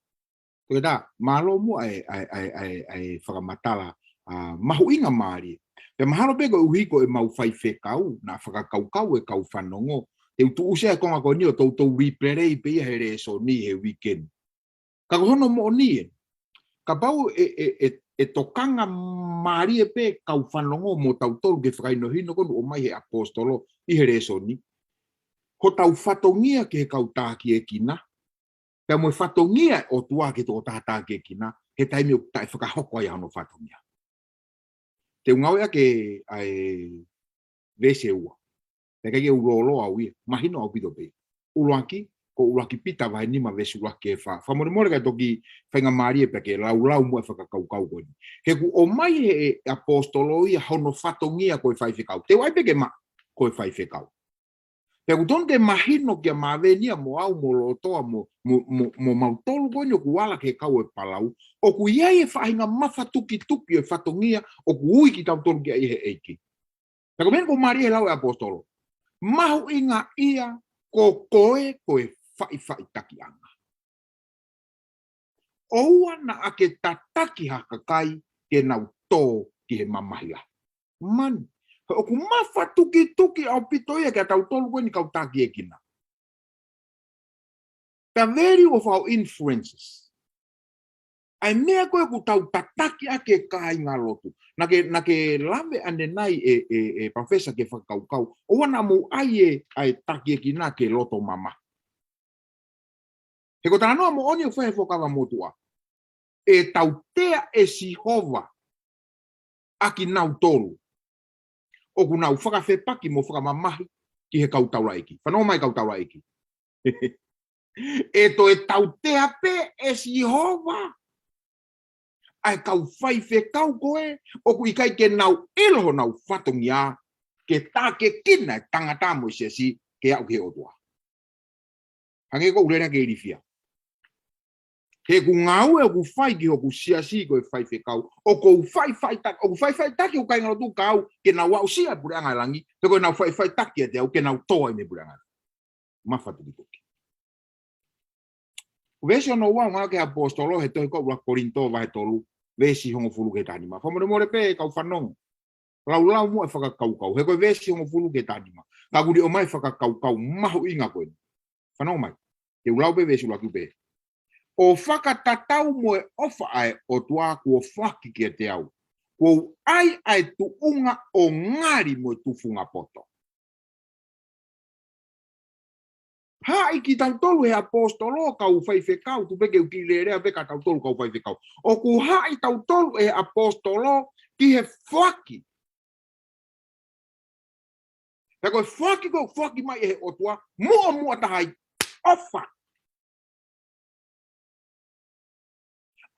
Toketā, mālō muʻa e, e, e, e, e fakamatala, ʻa, mahuʻinga mālie. Pea mahalo pē koeʻuhi ko ʻemau faifekau, naʻa fakakaukau e kau fanongo, te u tuʻusi ʻa e konga ko eni ʻo toutou replay pē ia he lēsoni he weekend. Ka ko hono moʻoni ē, kapau ʻe, ʻe, ʻe, ʻe tokanga mālie pē kau fanongo mo tautolu ke fakahinohino ko eni ʻomai he ʻaposetolo ʻi he lēsoni, hotau fatongia ki he kau tākiekina, pea mo e fatongia ʻo e ʻOtua ki he tokotaha tākiekina, he taimi ʻoku taʻefakahoko ai hono fatongia. Te u ngāueʻaki ʻa e veesi ʻe ua. Pea ʻikai ke u lōloa au ia, mahino ʻaupito pē. ʻUluaki, ko ʻUluaki Pita vahe nima veesi ʻuluaki ki he fā. Fakamolemole kae toki faingamālie pē ke laulau muʻa e fakakaukau ko eni. He ʻoku ʻomai he ʻaposetolo ia hono fatongia ko e faifekau. Te u ʻai pē ke maʻu, ko e faifekau. Pea ʻoku totonu ke mahino kia Mavenia mo au mo Lotoa mo, mo, mo, mo mautolu ko eni ʻoku ala ki he kau ʻo e palau, ʻoku ʻi ai e faʻahinga mafatukituki ʻo e fatongia ʻoku ui kitautolu ki ai ʻe he ʻEiki. Pea ko e meʻa eni ʻoku mālie he lau ʻa e ʻaposetolo. Mahuʻingaʻia ko koe ko e faʻifaʻitakiʻanga. ʻOua naʻa ke tataki ha kakai ke nau tō ki he mamahi lahi. Mani, he ʻoku mafatukituki ʻaupito ia kia tautolu ko eni kau tākiekina. The value of our influences. ʻA e meʻa ko ē ʻoku tau tataki ʻaki e kāingalotu. Naʻa ke, naʻa ke lave ʻanenai ʻe, ʻe, ʻe Professor ki he fakakaukau, ʻoua naʻa mou ʻai e, ʻa e tākiekina ke loto mamahi. He ko e talanoa moʻoni ʻoku fai he Fuakava Motuʻa, ʻe tautea ʻe Sihova ʻa kinautolu ʻoku nau fakafepaki mo fakamamahi ki he kau taulaʻeiki. Fanongo mai kau taulaʻeiki. ʻE toe tautea pē ʻe Sihova ʻa e kau faifekau ko ē ʻoku ʻikai ke nau ʻilo honau fatongia ke tākiekina e tangata mo e siasi ke aʻu ki he ʻOtua. Hangē ko ʻeku lea ke ilifia. He ʻoku ngāue ʻoku fai ki hoku siasi ko e faifekau, ʻoku ou faʻifaʻitaki, ʻoku faʻifaʻitaki hoku kāingalotu kae ʻoua ke nau aʻusia e puleʻanga ʻo e langi, pe ko ʻenau faʻifaʻitaki ʻiate au ke nau tō ai mei he puleʻanga ʻo e langi. Mafatukituki. Ko e veesi hono ua ʻoku ngāueʻaki ʻe he ʻaposetolo he tohi ko ē ʻUluaki Kolinitō vahe tolu, veesi hongofulu ki he taha nima. Fakamolemole pē kau fanongo. Laulau muʻa e fakakaukau. He ko e veesi hongofulu ki he taha nima. Ka ʻoku ne ʻomai e fakakaukau mahuʻinga ko eni. Fanongo mai. Te u lau pē veesi ʻuluaki pē. ʻO fakatatau mo e ʻofa ʻa e ʻOtua kuo foaki kiate au, kuo u ʻai ʻa e tuʻunga ʻo ngali mo e tufunga poto. Haʻi kitautolu ʻe he ʻaposetolo kau faifekau, tuku pē ke u kiʻi lelea pē kia tautolu kau faifekau. ʻOku haʻi tautolu ʻe he ʻaposetolo ki he foaki. Pea ko e foaki ko ē foaki mai ʻe he ʻOtua, muʻomuʻa taha ai, ʻofa.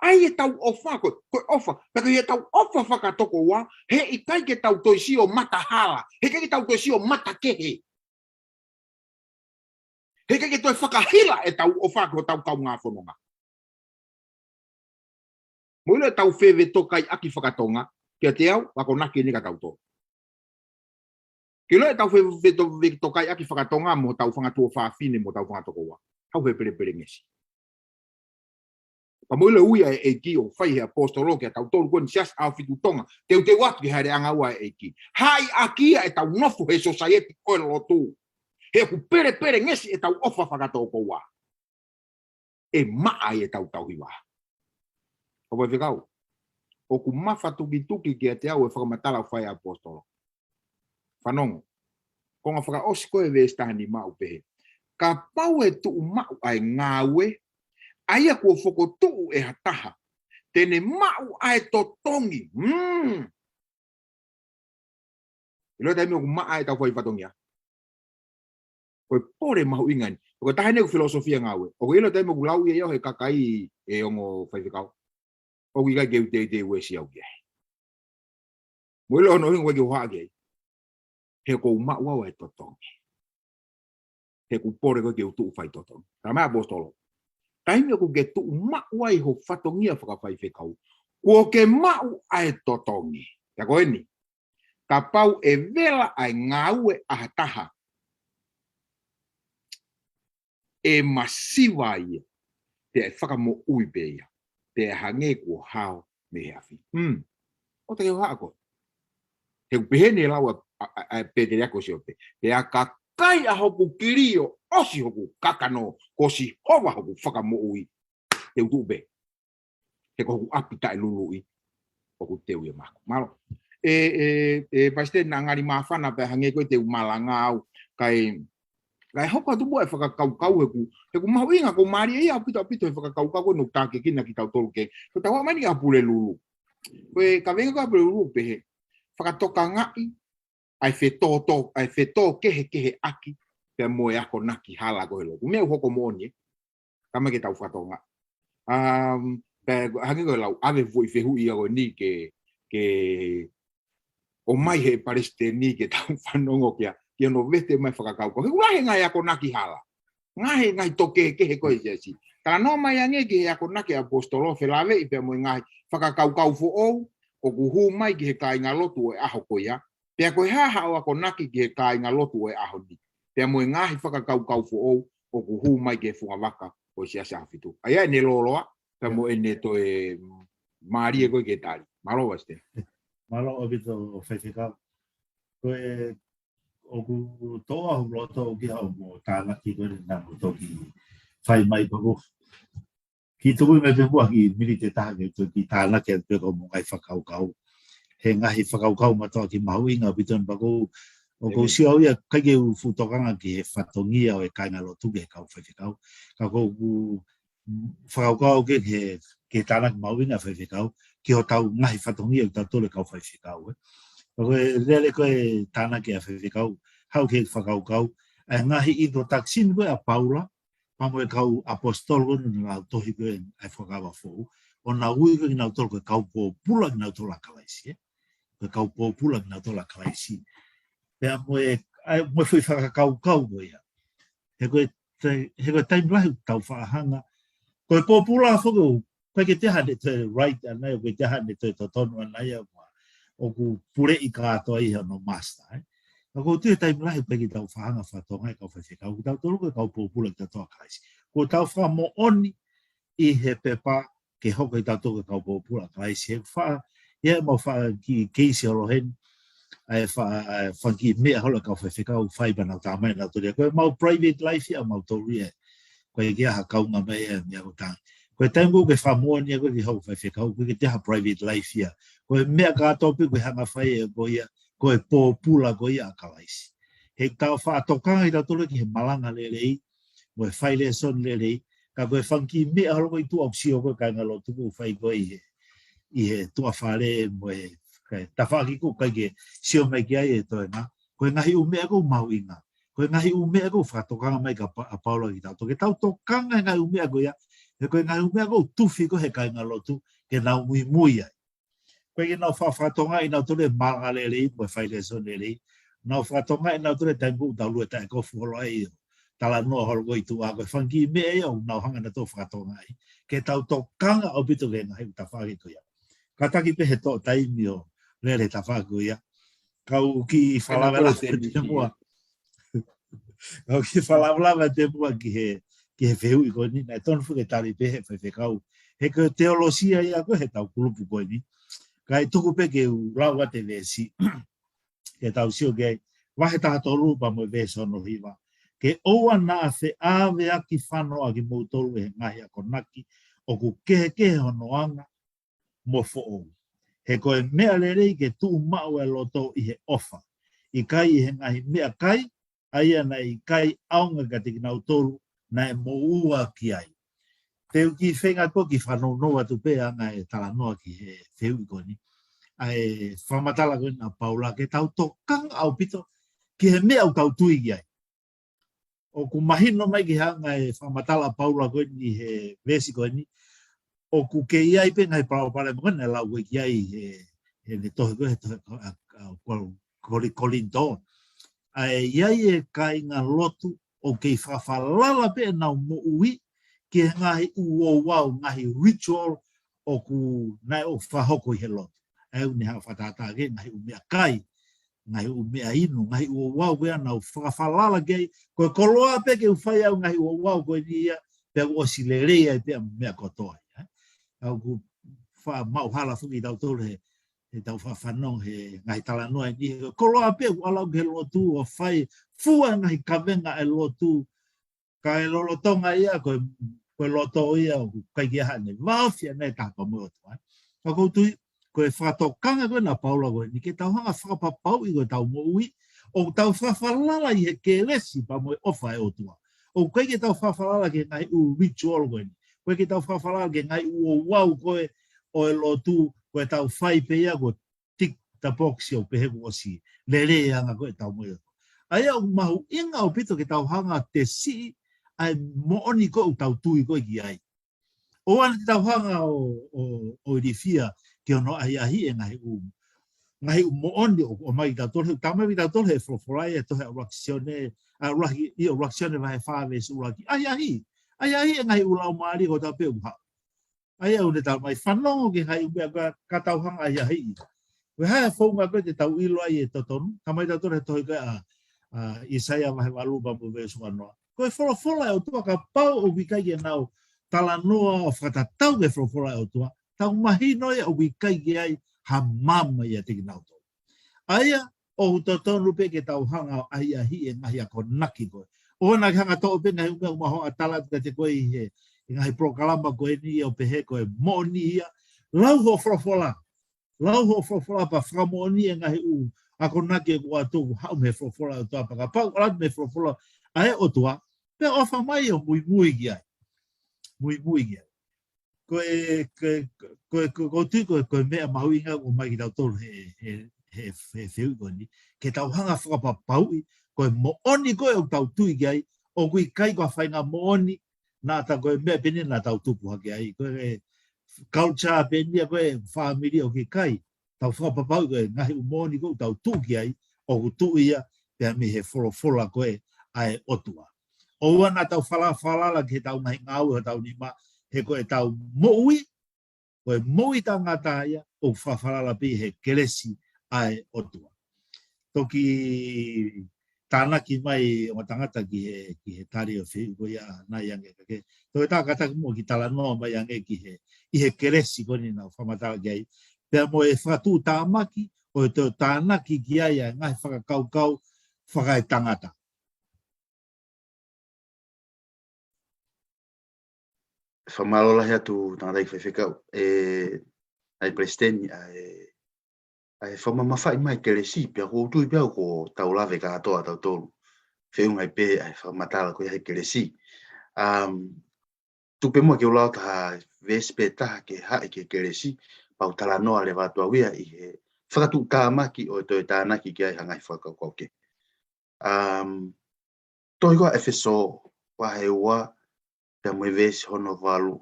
ʻAi ʻetau ʻofa, ko, ko e ʻofa. Pea ko ʻetau ʻofa fakatokoua, he ʻikai ke tau toe sio matahala, he ʻikai ke tau toe sio matakehe. He ʻikai ke toe fakahila ʻetau ʻofa ki hotau kaungā fononga. Mou ʻilo ʻetau fefetokaiʻaki fakatonga, kiate au, akonaki eni kia tautolu. Ke ʻilo ʻetau fe-, feto-, fefetokaiʻaki fakatonga mo hotau fanga tuofāfine mo hotau fanga tokoua. Haʻu he pelepelengesi. Pea mou ʻilo e ui ʻa e ʻEiki ʻoku fai ʻe he ʻaposetolo kia tautolu ko eni Siasi ʻAhofitu Tonga. Teuteu atu ki he hāʻeleʻanga ua ʻa e ʻEiki. Haʻi ʻaki ia ʻetau nofo he sosaieti ʻo e lotu. He ʻoku pelepelengesi ʻetau ʻofa fakatokoua. ʻE maʻa ai ʻetau tauhi vā. Kau faifekau, ʻoku mafatukituki kiate au e fakamatala ʻoku fai ʻe he ʻaposetolo. Fanongo. Konga fakaʻosi ko ē veesi taha nima ʻoku pehē. Kapau ʻe tuʻu maʻu ʻa e ngāue, ʻa ia kuo fokotuʻu ʻe ha taha, te ne maʻu ʻa e totongi. Mm. ʻIlo e taimi ʻoku maʻa ai ʻetau fai fatongia. Ko e pole mahuʻinga eni. Ko e taha eni ʻoku filōsofia ngāue. ʻOku ʻilo e taimi ʻoku lau ia ʻe au he kakai ʻe ongo faifekau. ʻOku ʻikai ke u teuteu ʻe siʻau ki ai. Mo ʻilo hono ʻuhinga ʻoku ʻikai ke u hohaʻa ki ai. He ʻoku ou maʻu au ʻa e totongi. He ʻoku pole ko ē ke u tuʻu fai totongi. Talamai ʻe he ʻaposetolo, taimi ʻoku ke tuʻu maʻu ai ho fatongia fakafaifekau, kuo ke maʻu ʻa e totongi. Pea ko eni, kapau ʻe vela ʻa e ngāue ʻa ha taha, ʻe masiva ia, pea ʻe fakamoʻui pē ia, pea hangē kuo hao mei he afi. Hmm. ʻOku ʻikai ke u hohaʻa koe. He ʻoku pehē ni e lau ʻa, ʻa, ʻa, ʻa Pēteliake ko Siope. Pea ka kai ʻa hoku kili ʻo ʻosi hoku kakano, ko Sihova hoku fakamoʻui, te u tuʻu pē. He ko hoku ʻapi taʻeluluʻi ʻoku teu ia maʻaku. Mālō. ʻE, ʻe, ʻe, Palesiteni, naʻa ngali māfana pē hangē ko e te u malanga au. Kae, kae hoko atu muʻa e fakakaukau he ʻoku, he ʻoku mahuʻinga, ʻoku mālie ia ʻaupito, ʻaupito he fakakaukau ko ē ʻoku tākiekina kitautolu ke. Ko ʻetau haʻu mai eni ki he Pulelulu. Ko e kaveinga ko ē ʻa e Pulelulu pehē, fakatokangaʻi ʻa e fetōtō, ʻa e fetōkehekeheʻaki pea mo e akonaki hala ko ē he lotu. Meʻa ʻoku hoko moʻoni, ē. Ka mai ke tau fakatokangaʻi. Um, pea hangē ko e lau, ʻave foʻi fehuʻi ia ko eni ke, ke ʻomai he Palesiteni ke tau fanongo ki ai, ki hono vete mai fakakaukau. He ʻoku lahi e ngaahi akonaki hala. Ngaahi, ngaahi tōkehekehe ko ē he siasi. Talanoa mai ange ki he akonaki ʻa e ʻaposetolo, felāveʻi pea mo e ngaahi fakakaukau foʻou ʻoku hū mai ki he kāingalotu ʻo e ʻaho ko ia. Pea ko e hā haʻo akonaki ki he kāingalotu ʻo e ʻaho ni, pea mo e ngaahi fakakaukau foʻou ʻoku hū mai ki he fungavaka ʻo e Siasi ʻAhofitu. ʻA ia ʻene lōloa, pea mo ʻene toe mālie ko ē ke tali. Mālō, Palesiteni. Mālō ʻaupito, Faifekau. Ko e ʻoku toʻa hoku loto ki haʻo mo tānaki ko ē naʻa mo toki fai mai pea ko e kiʻi tuku mai pē muʻa kiʻi miniti ʻe taha ke u toki tānaki atu pē ko e mo e ngaahi fakakaukau. He ngaahi fakakaukau mātuʻaki mahuʻinga ʻaupito eni pea ko e, ʻoku ou sio au ia ʻikai ke u fuʻu tokanga ki he fatongia ʻo e kāingalotu ki he kau faifekau. Ka ʻoku ou fakakaukau ki he, ki he tānaki mahuʻinga ʻa e faifekau, ki hotau ngaahi fatongia ʻoku tau tole kau faifekau, ē. Pea ko e lele ko ē tānaki ʻa e faifekau, haʻu ki he fakakaukau, ʻa e ngaahi introduction ko ē ʻa Paula, pea mo e kau ʻaposetolo ko ē naʻa nau tohi ko ē ʻa e Fuakava Foʻou, ʻo nau ui ko ē kinautolu ko e kau pōpula kinautolu ʻa Kalaisi, ē. Ko e kau pōpula kinautolu ʻa Kalaisi. Pea mo e, ʻa e, mo e foʻi fakakaukau ko ia. He ko e, te, he ko e taimi lahi ʻoku tau faʻa hanga. Ko e pōpula foki ʻoku ʻikai ke toe ʻi ai haʻane toe right ʻana ia, ʻoku ʻikai ke toe ʻi ai haʻane toe totonu ʻana ia, ʻoku puleʻi kātoa ʻe hono master, ē. Ka ʻoku ou tui he taimi lahi ʻoku ʻikai ke tau faʻa hanga ʻo fakatokangaʻi e kau faifekau, ʻoku tautolu ko e kau pōpula kinautolu ʻa Kalaisi. ʻOku tau fakamoʻoni ʻi he pepa ke hoko kitautolu ko e kau pōpula ʻa Kalaisi. He faʻa, ʻi ai ʻemau faʻa kiʻi keisi holo heni, ʻa e faʻa, ʻa e fanga kiʻi meʻa holo ʻa e kau faifekau fai pea nau tā mai nautolu ia. Ko ʻemau private life ia ʻamautolu ia. ʻOku ʻikai ke ʻi ai ha kaunga mai ia mei ʻakotaha. Ko e taimi ʻoku ke fakamoʻoni ai ko ē ki hoʻo faifekau, ʻoku ʻikai ke toe ʻi ai ha private life ia. Ko e meʻa kātoa pē ʻoku ke hanga ʻo fai ʻe koe ia, ko e pōpula koe ia ʻa Kalaisi. He tau faʻa tokanga kitautolu ki he malanga lelei, mo e fai lēsoni lelei, ka ko e fanga kiʻi meʻa holo ko ē ʻi tuʻa ʻoku sio ko ē kāingalotu ʻoku fai ko ē ʻi he, ʻi he tuʻa fale mo e, ko e tafaʻaki ʻoku ʻikai ke sio mai ki ai e toenga, ko e ngaahi ʻū meʻa ʻoku mahuʻinga, ko e ngaahi ʻū meʻa ʻoku fakatokanga mai ʻa Pa-, ʻa Paula kiate kitautolu. Ke tau tokanga e ngaahi ʻū meʻa ko ia, he ko e ngaahi ʻū meʻa ʻoku tufi ko ē he kāingalotu, ke nau muimui ai. ʻOku ʻikai ke nau faʻa fakatokangaʻi nautolu e malanga lelei, mo e fai lēsoni lelei. Nau fakatokangaʻi nautolu e taimi ʻoku tau lue taʻekofu holo ai ʻo talanoa holo ko ē ʻi tuʻa, ko e fanga kiʻi meʻa ia ʻoku nau hanga nautolu ʻo fakatokangaʻi. Ke tau tokanga ʻaupito ki he ngaahi tafaʻaki ko ia. Kātaki pē he toʻo taimi ʻo lele he tafaʻaki ko ia. Kau kiʻi falavelave atu muʻa. Kau kiʻi falavelave atu muʻa ki he, ki he fehuʻi ko eni, naʻe tonu foki ke tali pē he faifekau. He ko e teolosia ia ko ē heʻetau kulupu ko eni. Kae tuku pē ke u lau atu e veesi. Ke tau sio ki ai, vahe taha tolu pea mo e veesi hono hiva. Ke ʻoua naʻa feʻaveaki fano ʻa kimoutolu ʻe he ngaahi akonaki, ʻoku kehekehe hono anga, mo foʻou. He ko e meʻa lelei ke tuʻu maʻu e loto ʻi he ʻofa. ʻIkai ʻi he ngaahi meʻakai, ʻa ia naʻe ʻikai ʻaonga kiate kinautolu naʻe moʻua ki ai. Te u kiʻi feinga ko ē ke fanongo atu pē ʻa e talanoa ki he fehuʻi ko eni. ʻA e fakamatala ko eni ʻa Paula ke tau tokanga ʻaupito ki he meʻa ʻoku tau tui ki ai. ʻOku mahino mai ki he anga e fakamatala ʻa Paula ko eni he veesi ko eni, ʻoku kei ʻi ai pē ngaahi palopalema ko eni naʻe lau ko ē ki ai he, he ne tohi ko ē, he tohi ko ē ʻa, ʻa, Kol-, Koli-, Kolinitō. ʻA e ʻi ai e kāinga lotu ʻoku kei fakafalala pē ʻenau moʻui ki he ngaahi ʻū ouau, ngaahi ritual ʻoku nau fakahoko ʻi he lotu. ʻA ia ʻoku ne hanga fakatātā ki he ngaahi ʻū meʻakai, ngaahi ʻū meʻa inu, ngaahi ʻū ouau ko ia naʻa nau fakafalala ki ai, ko e koloa pē ke u fai ʻa e ngaahi ʻū ouau ko eni ia, pea kuo ʻosi lelei ai pē ʻa e meʻa kotoa ia. ʻA ia ʻoku faʻa maʻu hala foki tautolu he, he tau faʻa fanongo he ngaahi talanoa eni, he koloa pē ʻoku ʻalu ki he lotu ʻo fai fua ngaahi kavenga ʻa e lotu, ka e lolotonga ia, ko e, ko e loto ia ʻoku ʻikai ke ʻi ai haʻane vāofi ʻaʻana ʻe taha pea mo e ʻOtua. Ka ʻoku ou tui, ko e fakatokanga ko ena ʻa Paula ko eni ke tau hanga fakapapauʻi ko ʻetau moʻui, ʻoku tau fakafalala ʻi he kelesi pea mo e ʻofa ʻa e ʻOtua. ʻOku ʻikai ke tau fakafalala ki he ngaahi ʻū ritual ko eni. ʻOku ʻikai ke tau fakafalala ki he ngaahi ʻū ouau ko ē ʻo e lotu, ko ʻetau fai pē ia ko e tick the box ʻo pehē kuo ʻosi lelei ʻa e anga ko ē ʻetau moʻui. ʻA ia ʻoku mahuʻinga ʻaupito ke tau hanga ʻo tesiʻi ʻa e moʻoni ko ē ʻoku tau tui ko ē ki ai. ʻOua naʻa tau hanga ʻo, ʻo, ʻo ilifia ki hono ʻahiʻahiʻi e ngaahi ʻū, ngaahi ʻū moʻoni ʻoku ʻomai kiate kitautolu, he ʻoku talamai kiate kitautolu ʻe he folofola ʻi he tohi ʻa ʻuluaki Sione, ʻa ʻuluaki, ʻi ʻuluaki Sione vahe fā veesi ʻuluaki. ʻAhiʻahiʻi, ʻahiʻahiʻi e ngaahi ʻū laumālie kotoa pē ʻoku haʻu. ʻA ia ʻoku ne talamai fanongo ki he ngaahi ʻū meʻa ka, ka tau hanga ʻahiʻahiʻi. Ko e hā e founga ko ē te tau ʻilo ai e totonu, talamai kiate kitautolu he tohi ko ē ʻa, ʻa ʻAisea vahe valu pea mo e veesi uanoa. Ko e folofola ʻa e ʻOtua kapau ʻoku ʻikai ke nau talanoa ʻo fakatatau ki he folofola ʻa e ʻOtua, tau mahino ia ʻoku ʻikai ke ʻi ai ha maama ʻiate kinautolu. ʻA ia, ʻoku totonu pē ke tau hanga ʻo ʻahiʻahiʻi e ngaahi akonaki ko ē. ʻOua naʻa ke hanga ʻo toʻo pē ngaahi ʻū meʻa ʻoku mau hanga ʻo tala atu kiate koe ʻi he, ʻi he ngaahi polokalama ko eni ʻo pehē ko e moʻoni ia. Lau hoʻo folofola. Lau hoʻo folofola pea fakamoʻoni e ngaahi ʻū akonaki ʻoku ʻoatu ʻoku haʻu mei he folofola ʻa e ʻOtua pea kapau ʻoku ʻalu atu mei he folofola ʻa e ʻOtua, pea ʻofa mai ʻo muimui ki ai. Muimui ki ai. Ko e, ko e, ko e, ko e, ʻoku ou tui ko e, ko e meʻa mahuʻinga ʻoku ʻomai kiate kitautolu he, he, he, he fehuʻi ko eni. Ke tau hanga fakapapauʻi, ko e moʻoni ko ē ʻoku tau tui ki ai, ʻoku ʻikai ko ha faʻahinga moʻoni, naʻa ta ko e meʻa pē eni naʻa tau tupu hake ai. Ko e culture pē eni ia ko e fāmili ʻoku ʻikai. Tau fakapapauʻi ko e ngaahi ʻū moʻoni ko ē ʻoku tau tuʻu ki ai, ʻoku tuʻu ia pea mei he folofola ko ē ʻa e ʻOtua. ʻOua naʻa tau fala-, falala ki heʻetau ngaahi ngāue ʻo hotau nima, he ko ʻetau moʻui, ko e moʻui taʻengata ia, ʻoku fakafalala pē ʻi he kelesi ʻa e ʻOtua. Toki tānaki mai ongo tangata ki he, ki he tali ʻo e fehuʻi ko ia ʻa Naiange ka ke. Toki tā kātaki muʻa ke talanoa mai ange ki he, ʻi he kelesi ko eni naʻa ku fakamatala ki ai. Pea mo e fakatuʻutāmaki, ʻo e toe tānaki ki ai ʻa e ngaahi fakakaukau fakaetangata. Fakamālō lahi atu tangataʻeiki faifekau, ʻe, ʻa e Palesiteni, ʻa e, ʻa e fakamamafaʻi mai kelesi, pea ʻoku ou tui pē au kuo tau lave kātoa tautolu. Feʻunga ai pē ʻa e fakamatala ko ia he kelesi. Um, tuku pē muʻa ke u lau atu ha veesi pē taha ke haʻi ki he kelesi, pea u talanoa leva atu au ia ʻi he fakatuʻutāmaki ʻo e toe tānaki ki ai ha ngaahi fakakaukau kehe. Um, tohi ko ia ʻEfesō, vahe ua, pea mo e veesi hono valu.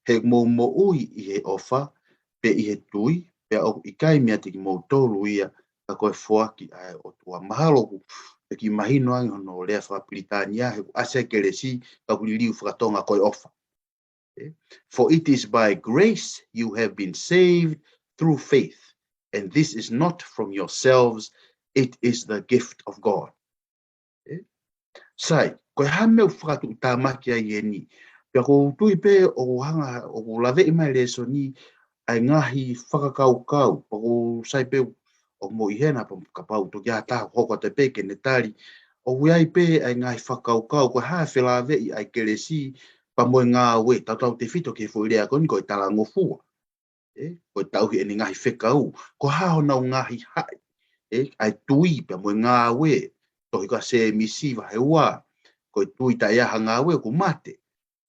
He mou moʻui ʻi he ʻofa, pe ʻi he tui, pea ʻoku ʻikai meiate kimoutolu ia, ka ko e foaki ʻa e ʻOtua. Mahalo ʻoku, ʻe kiʻi mahino ange hono lea fakapilitānia, he ʻoku ʻasi ai kelesi, ka ʻoku liliu fakatonga ko e ʻofa. Eh? For it is by grace you have been saved through faith, and this is not from yourselves, it is the gift of God. Eh? Sai, ko e hā e meʻa ʻoku fakatuʻutāmaki ai eni. Pea ʻoku ou tui pē ʻoku hanga, ʻoku laveʻi mai lēsoni ʻa e ngaahi fakakaukau, ʻoku sai pē ʻoku mou ʻi hena pea kapau toki ʻi ai ha taha hoko atu pē ke ne tali. ʻOku ʻi ai pē ʻa e ngaahi fakakaukau, ko e hā e felāveʻi ʻa e kelesi pea mo e ngāue, tautautefito ki he foʻi lea ko eni ko e talangofua. Eh, ko e tauhi ʻene ngaahi fekau, ko e hā honau ngaahi haʻi, eh, ʻa e tui pea mo e ngāue, tohi ko ia ʻa Sēmisi vahe ua, ko e tui taʻe ʻi ai ha ngāue ʻoku mate.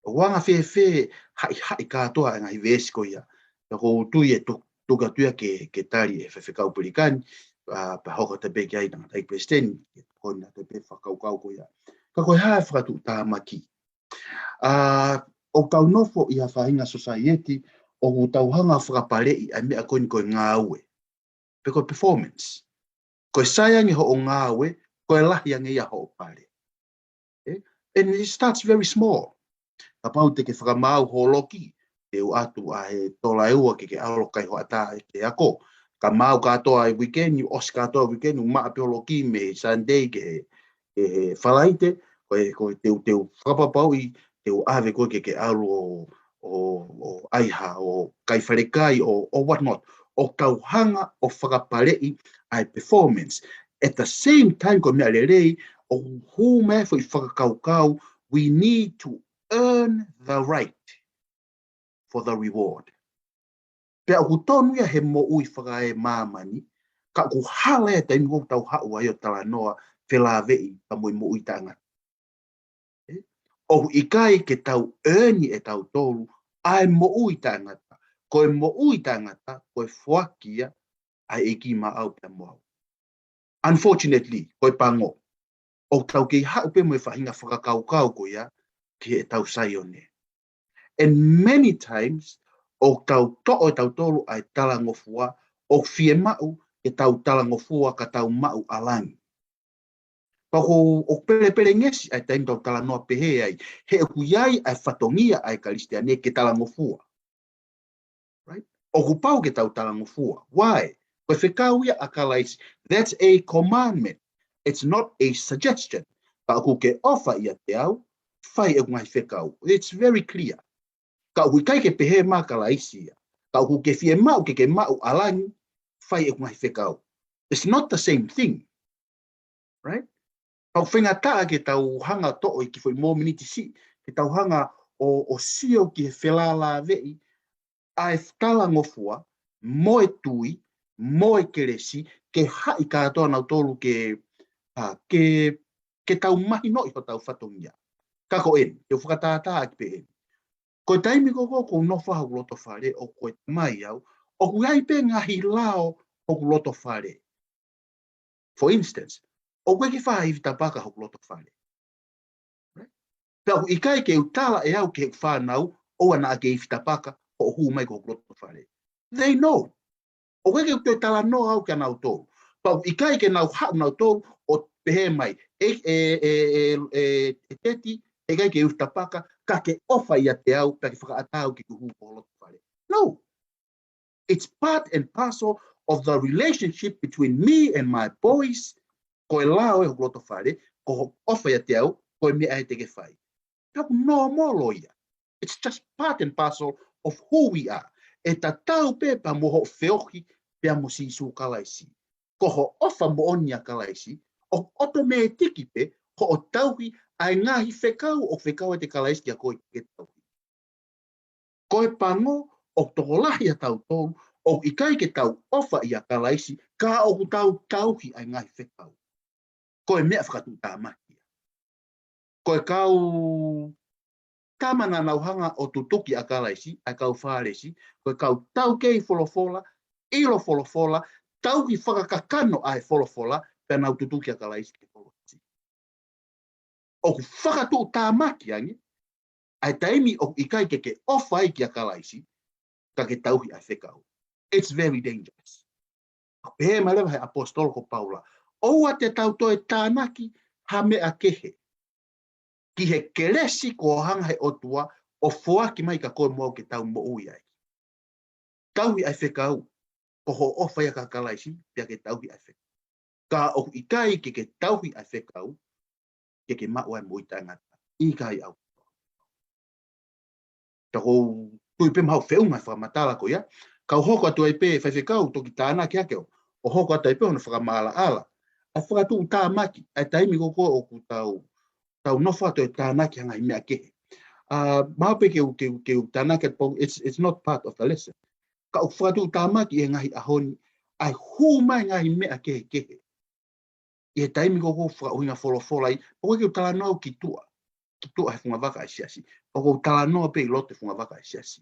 ʻOku anga fēfē haʻihaʻi kātoa e ngaahi veesi ko ia. Pea ʻoku ou tui ʻe tu-, tuku atu ia ke, ke tali ʻe he faifekau Pelikani, ʻa, pea hoko atu pē ki ai tangataʻeiki palesiteni, ke tokoni atu pē fakakaukau ko ia. Ka ko e hā e fakatuʻutāmaki. ʻA, ʻoku tau nofo ʻi ha faʻahinga sōsaieti, ʻoku tau hanga fakapaleʻi ʻa e meʻa ko eni ko e ngāue. Pe ko e performance. Ko e sai ange hoʻo ngāue, ko e lahi ange ia hoʻo pale. Eh? And it starts very small. Kapau te ke fakamaau ho loki, te u ʻoatu ʻa e tola ʻe ua ke ke ʻalu ʻo kai hoʻatā ʻi he ako. Ka maau kātoa e weekend, ʻosi kātoa e weekend, ʻo maʻa pē ho loki mei he Sunday ki he, ki he Falaite, ko e, ko e te u, te u fakapapauʻi, te u ʻave koe ke ke ʻalu ʻo, ʻo, ʻo ʻai ha, ʻo kai falekai, ʻo, ʻo what not. ʻOku tau hanga ʻo fakapaleʻi ʻa e performance. At the same time, ko e meʻa lelei, ʻoku hū mai e foʻi fakakaukau, we need to earn the right for the reward. Pea ʻoku tonu ia he moʻui fakaemāmani, ka ʻoku hala e taimi ʻoku tau haʻu ai ʻo talanoa felāveʻi pea mo e moʻui taʻengata. Eh? ʻOku ʻikai ke tau earn ʻe tautolu ʻa e moʻui taʻengata. Ko e moʻui taʻengata, ko e foaki ia ʻa e ʻEiki maʻau pea mo au. Unfortunately, ko e pango, ʻoku tau kei haʻu pē mo e faʻahinga fakakaukau ko ia ki heʻetau Saione. And many times, ʻoku tau toʻo ʻe tautolu ʻa e talangofua, ʻoku fiemaʻu ke tau talangofua ka tau maʻu ʻa langi. Pea ʻoku, ʻoku pelepelengesi ʻa e taimi tau talanoa pehē ai, he ʻoku ʻi ai ʻa e fatongia ʻa e Kalisitiane ke talangofua. Right? ʻOku pau ke tau talangofua. Why? Ko e fekau ia ʻa Kalaisi. That's a commandment. It's not a suggestion. Ka ʻoku ke ʻofa ʻiate au, fai ʻeku ngaahi fekau. It's very clear. Ka ʻoku ʻikai ke pehē mai ʻa Kalaisi ia. Ka ʻoku ke fiemaʻu ke ke maʻu ʻa langi, fai ʻeku ngaahi fekau. It's not the same thing. Right? Pea ʻoku faingataʻa ke tau hanga toʻo e kiʻi foʻi mōmeniti siʻi, ke tau hanga ʻo, ʻo sio ki he felāveʻi ʻa e talangofua, mo e tui, mo e kelesi, ke haʻi kātoa nautolu ke, ʻa, ke, ke tau mahinoʻi hotau fatongia. Ka ko eni, te u fakatātā ʻaki pē eni. Ko e taimi ko ē ʻoku ou nofo ai ʻi hoku loto fale, ʻoku ʻi ai e tamai au, ʻoku ʻi ai pē ngaahi lao hoku loto fale. For instance, ʻoku ʻikai ke fai ha ifi tapaka hoku loto fale. Right? Pea ʻoku ʻikai ke u tala ʻe au ki heʻeku fānau, ʻoua naʻa ke ifi tapaka hoʻo hū mai ki hoku loto fale. They know. ʻOku ʻikai ke u toe talanoa au kia nautolu. Pea ʻoku ʻikai ke nau haʻu nautolu ʻo pehē mai, ʻe, ʻe, ʻe, ʻe, ʻe, ʻe Teti, ʻe ʻikai ke u ifi tapaka, ka ke ʻofa ʻiate au, pea ke fakaʻatā au ke u hū ki ho loto fale. No. It's part and parcel of the relationship between me and my boys. Ko e lao ʻi hoku loto fale, ko hoʻo ʻofa ʻiate au, ko e meʻa ia te ke fai. Pea ʻoku nōmolo ia. It's just part and parcel of who we are. ʻE tatau pē pea mo hoʻo feohi pea mo Sīsū Kalaisi. Ko hoʻo ʻofa moʻoni ʻia Kalaisi, ʻoku ʻotomētiki pē hoʻo tauhi ʻa e ngaahi fekau ʻoku fekau ʻe Kalaisi kia koe ke tauhi. Ko e pango ʻoku tokolahi ʻa tautolu, ʻoku ʻikai ke tau ʻofa ʻia Kalaisi, ka ʻoku tau tauhi ʻa e ngaahi fekau. Ko e meʻa fakatuʻutāmaki ia. Ko e kau tama naʻa nau hanga ʻo tutuki ʻa Kalaisi, ʻa e kau Fālesi, ko e kau taukei folofola, ʻilo folofola, tauhi fakakakano ʻa e folofola, pea nau tutuki ʻa Kalaisi ki he kolosi. ʻOku fakatuʻutāmaki ange ʻa e taimi ʻoku ʻikai ke ke ʻofa ai kia Kalaisi, ka ke tauhi ʻa e fekau. It's very dangerous. Pehē mai leva he ʻaposetolo ko Paula, ʻoua te tau toe tānaki ha meʻa kehe ki he kelesi kuo hanga he ʻOtua ʻo foaki mai kia koe mo au ke tau moʻui ai. Tauhi ʻa e fekau, ko hoʻo ʻofa ʻia Kalaisi, pea ke tauhi ʻa e fekau. Ka ʻoku ʻikai ke ke tauhi ʻa e fekau, ke ke maʻu ʻa e moʻui taʻengata. ʻIkai ʻaupito. Pea ʻoku ou tui pē mahalo feʻunga e fakamatala ko ia. Ka u hoko atu ai pē faifekau toki tānaki hake ʻo, ʻo hoko atu ai pē hono fakamaʻalaʻala. ʻA e fakatuʻutāmaki, ʻa e taimi ko ē ʻoku tau, tau nofo atu ʻo tānaki ha ngaahi meʻa kehe. ʻA, mahalo pē ke u, ke u, ke u tānaki atu pau, it's, it's not part of the lesson. Ka ʻoku fakatuʻutāmaki ʻi he ngaahi ʻaho ni, ʻa e hū mai ngaahi meʻa kehekehe. ʻi he taimi ko ē ʻoku ou fakaʻuhinga folofola ai, ʻoku ʻikai ke u talanoa ki tuʻa, ki tuʻa he fungavaka ʻa e siasi. ʻOku ou talanoa pē ʻi loto he fungavaka ʻa e siasi.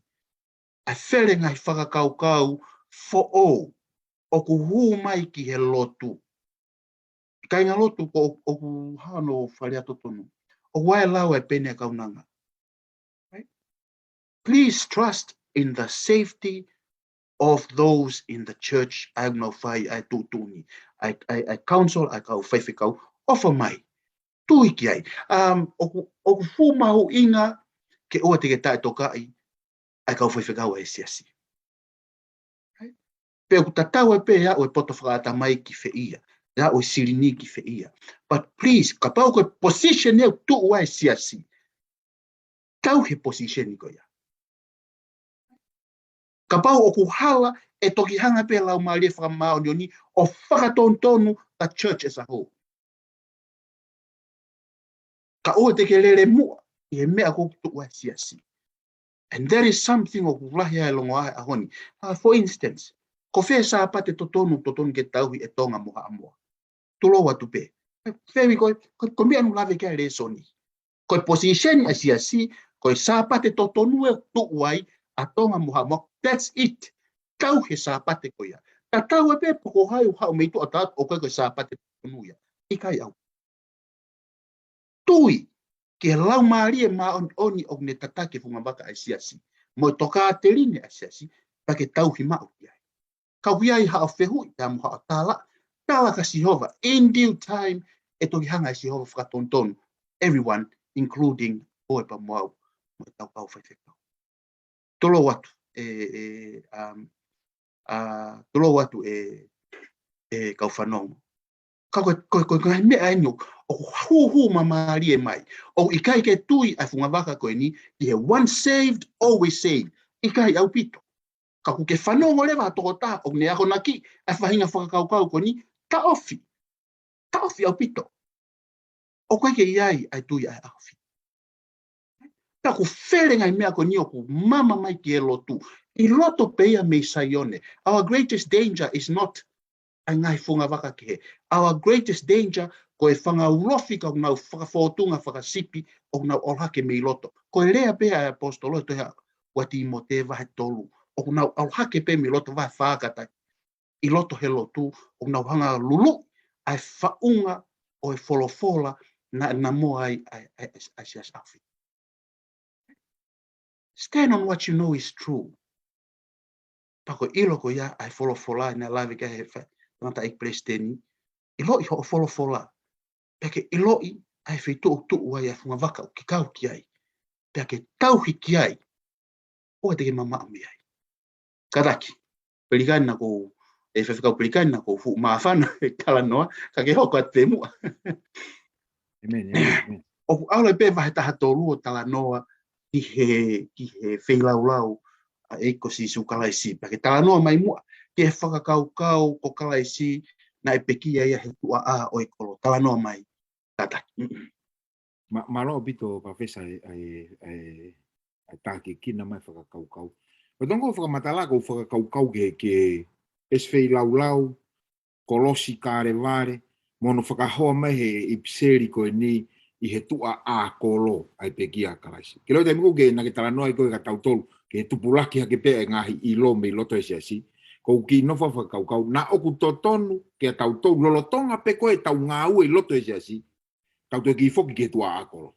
ʻA e fele ngaahi fakakaukau foʻou ʻoku hū mai ki he lotu. Kāinga lotu ko ʻoku hano fale ʻa totonu. ʻOku ʻi ai e lau ʻa e pene ʻa e kaunanga. Right? Please trust in the safety of those in the church. ʻA ia ʻoku nau fai ʻa e tuʻutuʻuni, ʻa e, ʻa e, ʻa e council, ʻa e kau faifekau, ʻofa mai. Tui ki ai. Um, ʻoku, ʻoku fuʻu mahuʻinga ke ʻoua te ke taʻetokaʻi ʻa e kau faifekau ʻa e siasi. Right? Pea ʻoku tatau ai pē ʻa e poto fakaʻatamai ki fē ia, ʻa e silini ki fē ia. But please, kapau ko e position ʻoku tuʻu ai e siasi, tauhi e position ko ia. Kapau ʻoku hala, ʻe toki hanga pē ʻe he Laumālie Fakamāʻoniʻoni ʻo fakatonutonu the church as a whole. Ka ʻoua te ke lele muʻa ʻi he meʻa ʻoku tuʻu ai e siasi. And that is something ʻoku lahi ai e longoaʻa he ʻaho ni. Uh, for instance, ko fē Sāpate totonu, totonu ke tauhi ʻe Tonga mo Haʻamoa? Tulou atu pē. Fēmi ko, ko, ko e meʻa naʻá ku lave ki ai he lēsoni. Ko e position ʻa e siasi, ko e Sāpate totonu ʻe tuʻu ai ʻa Tonga mo Haʻamoa. That's it. Tauhi e Sāpate ko ia. Tatau ai pē pe ko hai ʻoku haʻu mei tuʻa, tatau ʻoku ʻikai ko e Sāpate totonu ia. ʻIkai ʻaupito. Tui ki he Laumālie Māʻoniʻoni ʻoku ne tataki e fungavaka ʻa e siasi, mo e tokāteline ʻa e siasi, pea ke tauhi maʻu ki ai. Ka ʻoku ʻi ai haʻo fehuʻi pea mo haʻo tala, tala kia Sihova. In due time, ʻe toki hanga ʻe Sihova ʻo fakatonutonu everyone, including koe pea mo au, mo ʻetau kau faifekau. Tulou atu, ʻe, ʻe, um, ʻa, tulou atu ʻe, ʻe kau fanongo. Ka ko e, ko e, ko e ngaahi meʻa eni ʻoku, ʻoku hūhū māmālie mai. ʻOku ʻikai ke tui ʻa e fungavaka ko eni ki he once saved, always saved. ʻIkai ʻaupito. Ka ʻoku ke fanongo leva ha tokotaha ʻoku ne akonaki ʻa e faʻahinga fakakaukau ko eni, taʻofi. Taʻofi ʻaupito. ʻOku ʻikai ke ʻi ai ʻa e tui ʻa e ʻaho fitu. Pea ʻoku fele ngaahi meʻa ko eni ʻoku mama mai ki he lotu. ʻI loto pē ia mei Saione. Our greatest danger is not ʻa e ngaahi fungavaka kehe. Our greatest danger ko e fanga ulofi ka ʻoku nau fakafōtunga fakasipi, ʻoku nau ʻalu hake mei loto. Ko e lea pē ʻa e ʻaposetolo he tohi ʻa Tīmote vahe tolu. ʻOku nau ʻalu hake pē mei loto, vahe fā kātaki. ʻI loto he lotu, ʻoku nau hanga ʻo luluʻi ʻa e faʻunga ʻo e folofola naʻe namoa ai ʻa e, ʻa e, ʻa e, ʻa e siasi ʻaho fitu. Stand on what you know is true. Pea ko e ʻilo ko ia ʻa e folofola naʻe lave ki ai ʻe he fa-, tangataʻeiki palesiteni, ʻiloʻi hoʻo folofola. Pea ke ʻiloʻi ʻa e feituʻu ʻoku tuʻu ai ʻa e fungavaka ʻoku ke kau ki ai. Pea ke tauhi ki ai. ʻOua te ke mamaʻo mei ai. Kātaki, Pelikani naʻa ku, ʻe Faifekau Pelikani naʻa ku fuʻu māfana he talanoa, ka ke hoko atu pē muʻa. ʻĒmeni, ʻēmeni, ʻēmeni. ʻOku ʻalu pē vahe taha tolu ʻo talanoa ki he, ki he feilaulau ʻa e ʻEiki ko Sīsū Kalaisi. Pea ke talanoa mai muʻa ki he fakakaukau ko Kalaisi naʻe pekia ia he tuʻa ʻā ʻo e kolo. Talanoa mai, kātaki. Mm-mm. Mā-, mālō ʻaupito, Palōfesa, ʻa e, ʻa e, ʻa e, ʻa e tākiekina mai fakakaukau. Ko e tongo fakamatala ko e fakakaukau ki he, ki he ʻesi feilaulau, kolosi Kalevale, mo hono fakahoa mai he ʻipiseli ko eni ʻi he tuʻa ʻā kolo ʻa e pekia ʻa Kalaisi. Ke leo taimi ko ē naʻa ke talanoa ai ko ē kia tautolu, ke tupulaki hake pē ʻa e ngaahi ʻilo mei loto he siasi, ko u kiʻi nofo fakakaukau, naʻa ʻoku totonu kia tautolu lolotonga pē ko ē ʻetau ngāue ʻi loto he siasi, tau toe kiʻi foki ki he tuʻa ʻā kolo.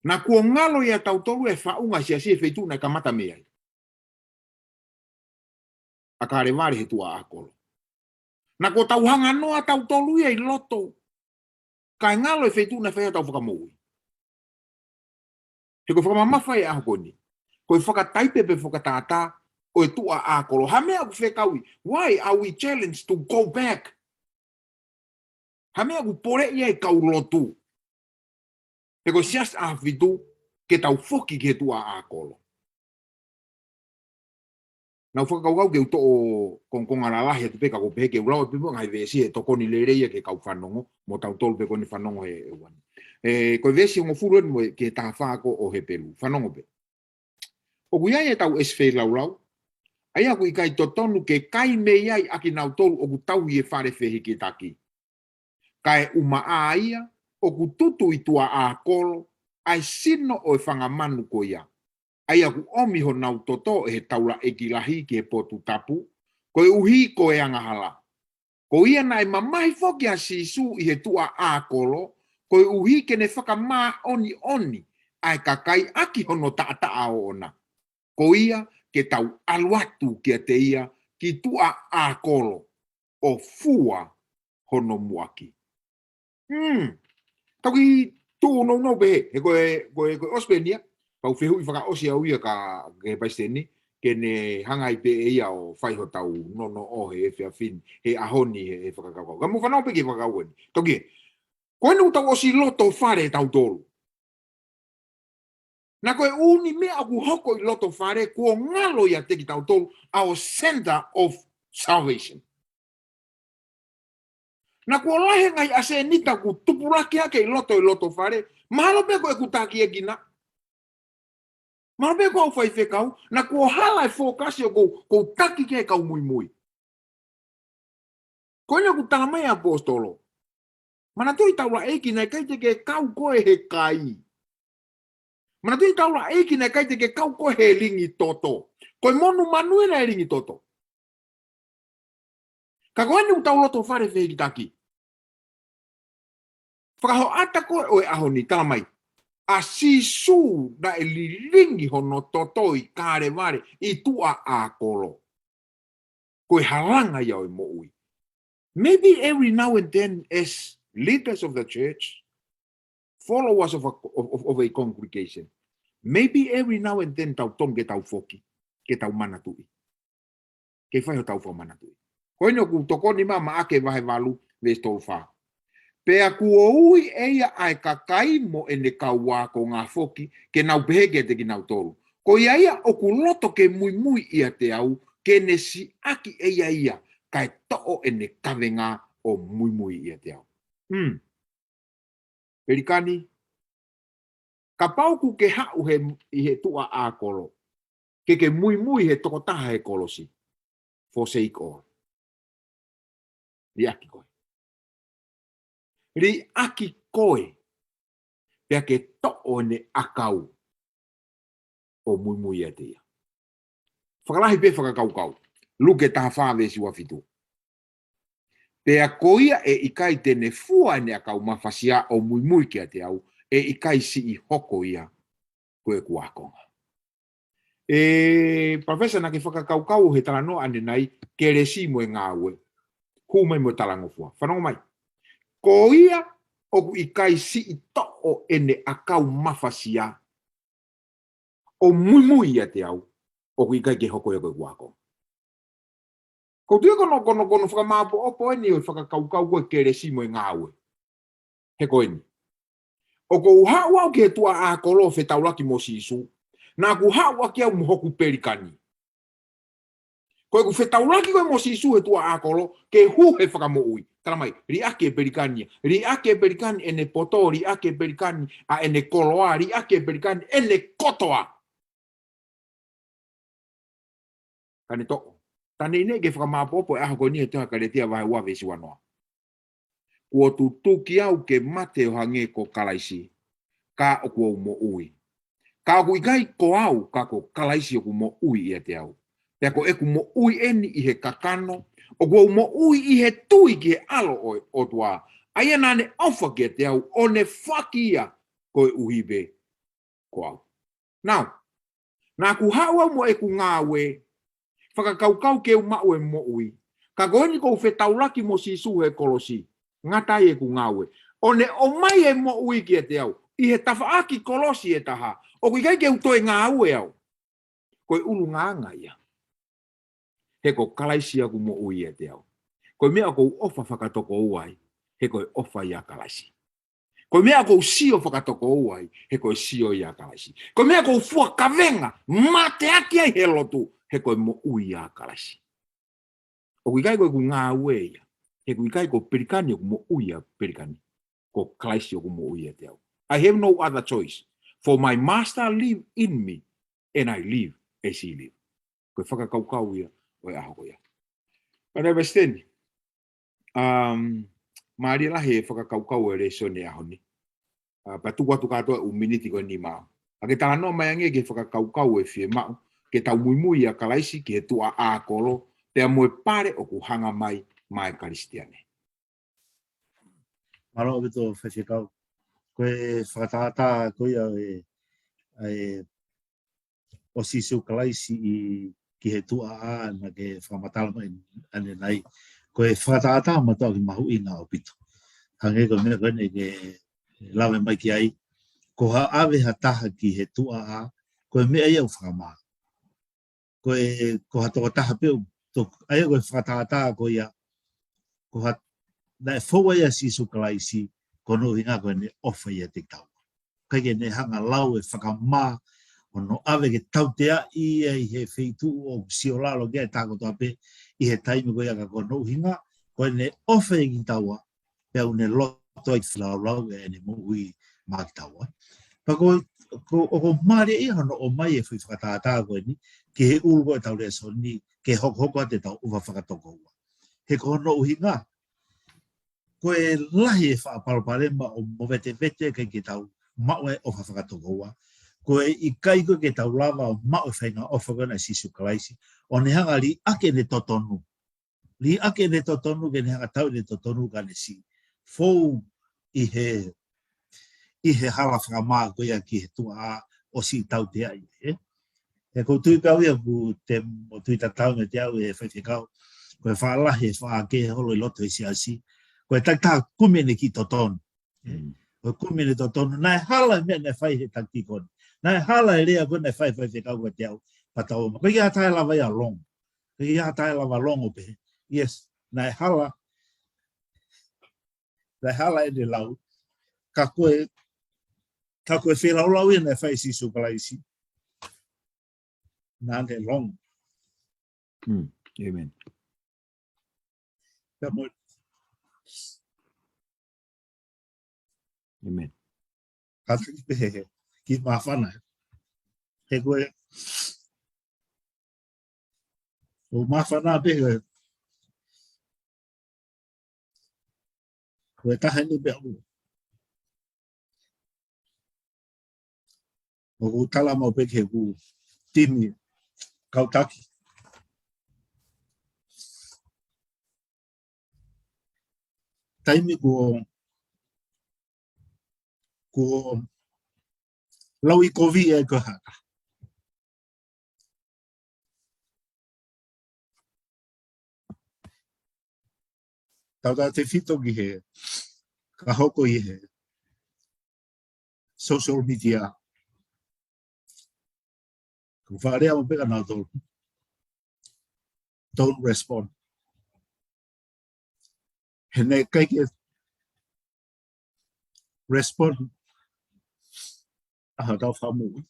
Naʻa kuo ngalo ʻia tautolu e faʻunga siasi he feituʻu naʻe kamata mei ai. ʻA Kalevale he tuʻa ʻā kolo. Naʻa kuo tau hanga noa tautolu ia ʻi loto. Kae ngalo e feituʻu naʻe fai ai ʻetau fakamoʻui. He ko e fakamamafa ʻi he ʻaho ko eni, ko e fakataipe pe fakatātā ʻo e tuʻa ʻā kolo. Ha meʻa ʻoku fekauʻi. Why are we challenged to go back? Ha meʻa ʻoku poleʻi ai e kau lotu. He ko e siasi ʻaho fitu ke tau foki ki he tuʻa ʻā kolo. Naʻa ku fakakaukau ke u toʻo kongokonga lalahi atu pē ka ko u pehē ke u lau pē mo e ngaahi veesi he tokoni lelei ia ki he kau fanongo, mo tautolu pē ko eni fanongo he, he ʻaho ni. ʻE, ko e veesi hongofulu eni mo e ki he taha fā ko ē ʻo Hepelū. Fanongo pē. ʻOku ʻi ai ʻetau ʻesi feilaulau, ʻA ia ʻoku ʻikai totonu ke kai mei ai ʻa kinautolu ʻoku tauhi e fale fehikitaki. Kae ʻumaʻā ia, ʻoku tutu ʻi tuʻa ʻākolo ʻa e sino ʻo e fanga manu ko ia, ʻa ia ʻoku ʻomi honau toto ʻe he taulaʻeiki lahi ki he potu tapu, koeʻuhi ko e angahala. Ko ia naʻe mamahi foki ʻa Sīsū ʻi he tuʻa ʻākolo, koeʻuhi ke ne fakamāʻoniʻoni ʻa e kakai ʻaki hono taʻataʻa ʻoʻona. Ko ia ke tau ʻalu atu kiate ia ki tuʻa ʻākolo ʻo fua hono muʻaki. Hmm. Tau kiʻi tuʻu nounou pē he, he ko e, ko e, ko e ʻosi pē eni ia, pau fehuʻi fakaʻosi au ia ka, ki he palesiteni, ke ne hanga ai pē ʻe ia ʻo fai hotau nonoʻo he efiafi ni, he ʻaho ni he, he fakakaukau. Ka mou fanongo pē ki he fakakaukau eni. Tau kiʻi, ko eni ʻoku tau ʻosi loto fale tautolu. Naʻa ko e ʻū meʻa ʻoku hoko ʻi loto fale kuo ngalo ʻiate kitautolu our center of salvation. Naʻa kuo lahi e ngaahi ʻasenita kuo tupulaki hake ʻi loto ʻi loto fale, mahalo pē ko ʻeku taki ʻe kina. Mahalo pē ko au faifekau, naʻa kuo hala e fokasi ʻoku ou, ʻoku ou taki ki ai e kau muimui. Ko eni ʻoku tala mai e ʻaposetolo. Manatuʻi taulaʻeiki naʻe ʻikai te ke kau koe he kai. Manatuʻi taulaʻeiki naʻe ʻikai te ke kau koe he lingi toto. Ko e monumanu ena e lingi toto. Ka ko eni ʻoku tau loto fale fehikitaki. Fakahoʻata ko ē ʻo e ʻaho ni tala mai. ʻA Sīsū naʻe lilingi hono toto ʻi Kalevale ʻi tuʻa ʻākolo. Ko e halanga ia ʻo e moʻui. Maybe every now and then as leaders of the church, followers of a, of, of, of a congregation, maybe every now and then tau tonu ke tau foki, ke tau manatuʻi. Ke fai hotau fakamanatuʻi. Ko eni ʻoku tokoni mai Maʻake vahe valu, veesi tolu fā. Pea kuo ui ʻe ia ʻa e kakai mo ʻene kau ākonga foki, ke nau pehē kiate kinautolu. Ko ia ia ʻoku loto ke muimui ʻiate au, ke ne siʻaki ʻe ia ia, kae toʻo ʻene kavenga ʻo muimui ʻiate au. Hmm. Pelikani, kapau ʻoku ke haʻu he, ʻi he tuʻa ʻākolo, ke ke muimui he tokotaha he kolosi. Forsake all. Liʻaki koe. Liʻaki koe. Pea ke toʻo ʻene ʻakau ʻo muimui ʻiate ia. Fakalahi pē fakakaukau. Luke taha fā veesi ua fitu. Pea ko ia ʻe ʻikai te ne fua ʻene ʻakau mafasia ʻo muimui kiate au, ʻe ʻikai siʻi hoko ia ko ʻeku ākonga. ʻE, Palōfesa, naʻa ke fakakaukau he talanoa ʻanenai, kelesi mo e ngāue. Hū mai mo e talangofua. Fanongo mai. Ko ia ʻoku ʻikai siʻi toʻo ʻene ʻakau mafasia ʻo muimui ʻiate au, ʻoku ʻikai ke hoko ia ko ʻeku ākonga. Ko e tui ko hono, ko hono, ko hono fakamāʻopoʻopo eni ʻo e fakakaukau ko e kelesi mo e ngāue. He ko eni. ʻOku ou haʻu au ki he tuʻa ʻākolo ʻo fetaulaki mo Sīsū. Naʻa ku haʻu ʻaki au mo hoku pelikani. Ko ʻeku fetaulaki ko ē mo Sīsū he tuʻa ʻākolo, ke hū he fakamoʻui. Tala mai, liʻaki e pelikani ia. Liʻaki e pelikani ʻene poto, liʻaki e pelikani ʻa ʻene koloa, liʻaki e pelikani ʻene kotoa. Ka ne toʻo. Tane ine ke fakamāʻopoʻopo e ʻaho ko eni he tohi Kalētia vahe ua veesi uanoa. Kuo tutuki au ke mate ʻo hangē ko Kalaisi, ka ʻoku ou moʻui. Ka ʻoku ʻikai ko au, ka ko Kalaisi ʻoku moʻui ʻiate au. Pea ko ʻeku moʻui eni ʻi he kakano, ʻoku ou moʻui ʻi he tui ki he ʻAlo ʻo e ʻOtua. ʻA ia naʻa ne ʻofa kiate au, ʻo ne faki ia koeʻuhi pē ko au. Now, naʻa ku haʻu au mo ʻeku ngāue, fakakaukau ke u maʻu e moʻui. Ka ko eni ʻoku ou fetaulaki mo Sīsū he kolosi, ngata ai ʻeku ngāue. ʻO ne ʻomai e moʻui kiate au, ʻi he tafaʻaki kolosi ʻe taha, ʻoku ʻikai ke u toe ngāue au. Ko e ʻulungaanga ia. He ko Kalaisi ʻoku moʻui ʻiate au. Ko e meʻa ʻoku ou ʻofa fakatokoua ai, he ko e ʻofa ʻia Kalaisi. Ko e meʻa ʻoku ou sio fakatokoua ai, he ko e sio ʻia Kalaisi. Ko e meʻa ʻoku ou fua kavenga, mateaki ai he lotu, he ko e moʻui ʻia Kalaisi. ʻOku ʻikai ko ʻeku ngāue ia, he ʻoku ʻikai ko pelikani ʻoku moʻui ʻia pelikani. Ko Kalaisi ʻoku moʻui ʻiate au. I have no other choice. For my master live in me, and I live as he live. Ko e fakakaukau ia ʻo e ʻaho ko ia. Pea naʻe Western, um, mālie lahi e fakakaukau e lēsoni ʻaho ni. Uh, pea tuku atu kātoa ʻū miniti ko eni maʻau. ʻA ke talanoa mai ange ki he fakakaukau ʻe fiemaʻu ke tau muimui ʻia Kalaisi ki he tuʻa ʻa kolo, pea mo e pale ʻoku hanga mai maʻa e Kalisitiane. Mālō ʻaupito Faifekau. Ko e fakatātā ko ia e, e ʻo Sīsū Kalaisi ʻi, ki he tuʻa ʻa naʻa ke fakamatala mai ʻanenai. Ko e fakatātā mātuʻaki mahuʻinga ʻaupito. Hangē ko e meʻa ko eni ke lave mai ki ai. Ko ha ʻave ha taha ki he tuʻa ʻa, ko e meʻa ia ʻoku fakamā. Ko e, ko ha tokotaha pē ʻoku, ʻa ia ko e fakatātā ko ia, ko ha, naʻe fou ai ʻa Sīsū Kalaisi, ko hono ʻuhinga ko ʻene ʻofa ʻiate kitaua. ʻIkai ke ne hanga lau e fakamā, ʻo ne ʻave ke tauteaʻi ia ʻi he feituʻu ʻoku siolalo ki ai e taha kotoa pē ʻi he taimi ko ia ka ko hono ʻuhinga, ko ʻene ʻofa ʻiate kitaua, pea ʻoku ne loto ai ke feilaulau ʻene moʻui maʻa kitaua. Pea ko, ko, ʻoku mālie ia hono ʻomai e foʻi fakatātā ko eni, ki he ʻulu ko ʻetau lēsoni, ke hokohoko atu ʻetau ʻofa fakatokoua. He ko hono ʻuhinga, ko e lahi e faʻa palopalema ʻo movetevete ʻikai ke tau maʻu e ʻofa fakatokoua. Ko e ʻikai ko ē ke tau lava ʻo maʻu e faʻahinga ʻofa ko ena ʻa Sīsū Kalaisi. ʻO ne hanga liʻaki ʻene totonu. Liʻaki ʻene totonu ke ne hanga tau ʻene totonu ka ne siʻi fou ʻi he, ʻi he hala fakamā ko ia ki he tuʻa ʻa ʻo siʻi tauteaʻi, ē? He ʻoku ou tui pē au ia ʻoku te mo tui tatau meiate au e Faifekau. Ko e faʻa lahi e faʻa kehe holo ʻi loto he siasi. Ko e takitaha kumi ʻene kiʻi totonu. Mm. Ko e kumi ʻene totonu. Naʻe hala e meʻa naʻe fai he takitiko ni. Naʻe hala e lea ko ē naʻe fai Faifekau kiate au. Pea tau ō mai. ʻIkai ke ʻi ai ha taha ʻe lava ia ʻo longo. ʻIkai ke ʻi ai ha taha ʻe lava ʻo longo pē. Yes. Naʻe hala. Naʻe hala ʻene lau. Ka ko e, ka ko e feilaulau ia naʻe fai ʻe Sīsū Kalaisi. Naʻa ne longo. Mm. ʻĒmeni. Ka mo-, ʻĒmeni. Ka taki pē he, kiʻi māfana. He ko e, ʻoku māfana pē he, ko e taha eni pē ʻoku, ʻoku tala mau pē ki heʻeku timi kau taki. Taimi kuo, kuo lauʻikovi ai ko e hā. Tautautefito ki he, ka hoko ʻi he social media. Ko e fakalea mo peka na tolu. Don't respond. He naʻe ʻikai ke respond ʻa hotau fakamoʻui.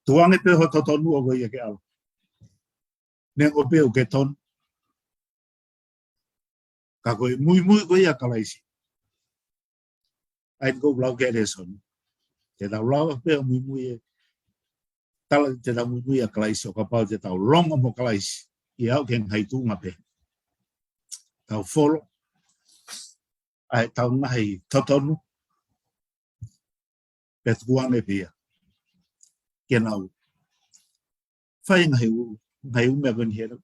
Tukuange pē ho totonu ʻoku ʻikai ke ʻalu. Neongo pē ʻoku ke tonu. Ka ko e muimui ko ia ʻa Kalaisi. ʻA ia ko e lau ki he lēsoni. Te tau lava pē ʻo muimui e. Tala te tau muimui ʻa Kalaisi ʻo kapau te tau longo mo Kalaisi. ʻI he ʻaho ki he ngaahi tuʻunga pē. Tau folo. ʻA ʻetau ngaahi totonu. Pea tukuange pē ia. Ke nau fai ngaahi ʻū, ngaahi ʻū meʻa ko eni he lau.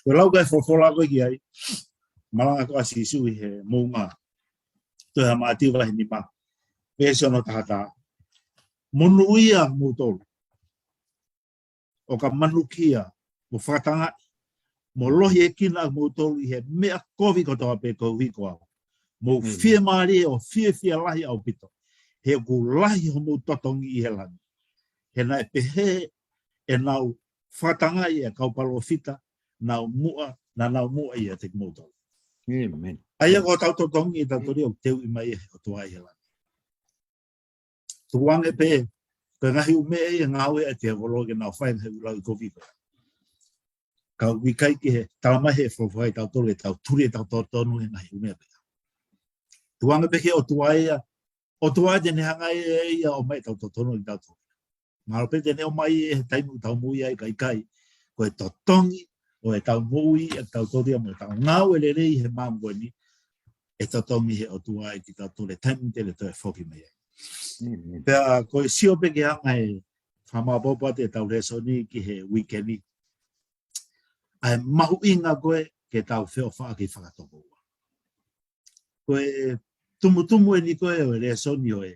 Ko e lau ko e folofola ko ē ki ai. Malanga ko ē ʻa Sīsū ʻi he moʻunga. Tohi ʻa Mātiu vahe nima. Veesi ono taha taha. Monūʻia moutolu ʻoka manukia, mo fakatangaʻi, mo lohiekina moutolu ʻi he meʻa kovi kotoa pē koeʻuhi ko au. Mou fiemālie ʻo fiefia lahi ʻaupito. He ʻoku lahi homou totongi ʻi he langi. He naʻe pehē ʻenau fakatangaʻi e kau palōfita, nau muʻa, naʻa nau muʻa ʻiate kimoutolu. ʻĒmeni. ʻA ia ko hotau totongi ʻe tautolu ʻoku teuʻi mai ʻe he ʻOtua ʻi he langi. Tukuange pē, ko e ngaahi ʻū meʻa ia ngāue ʻa e tēvolo ke nau fai ngaahi ʻū lauʻikovi ko ia. Ka ʻoku ʻikai ke he, tala mai he folofola ʻi tautolu ʻe tau tuli ʻetau totonu he ngaahi ʻū meʻa pē. Tuku ange pē ki he ʻOtua ia, ʻOtua te ne hanga ʻe ia ʻo ʻomai ʻetau totonu ʻi tautolu. Mahalo pē te ne ʻomai ʻi he taimi ʻoku tau moʻui ai, ka ʻikai. Ko e totongi ʻo ʻetau moʻui ʻa tautolu ia mo ʻetau ngāue lelei he māmani ko eni, ʻe totongi he ʻOtua ʻe kitautolu he taimi te ne toe foki mai ai. Pea ko e sio pē ke hanga ʻe he fakamaopoopo atu ʻetau lēsoni ki he uike ni, ʻa e mahuʻinga ko ē ke tau feʻofaʻaki fakatokoua. Ko e tumutumu eni ko ē ʻo e lēsoni ʻo e,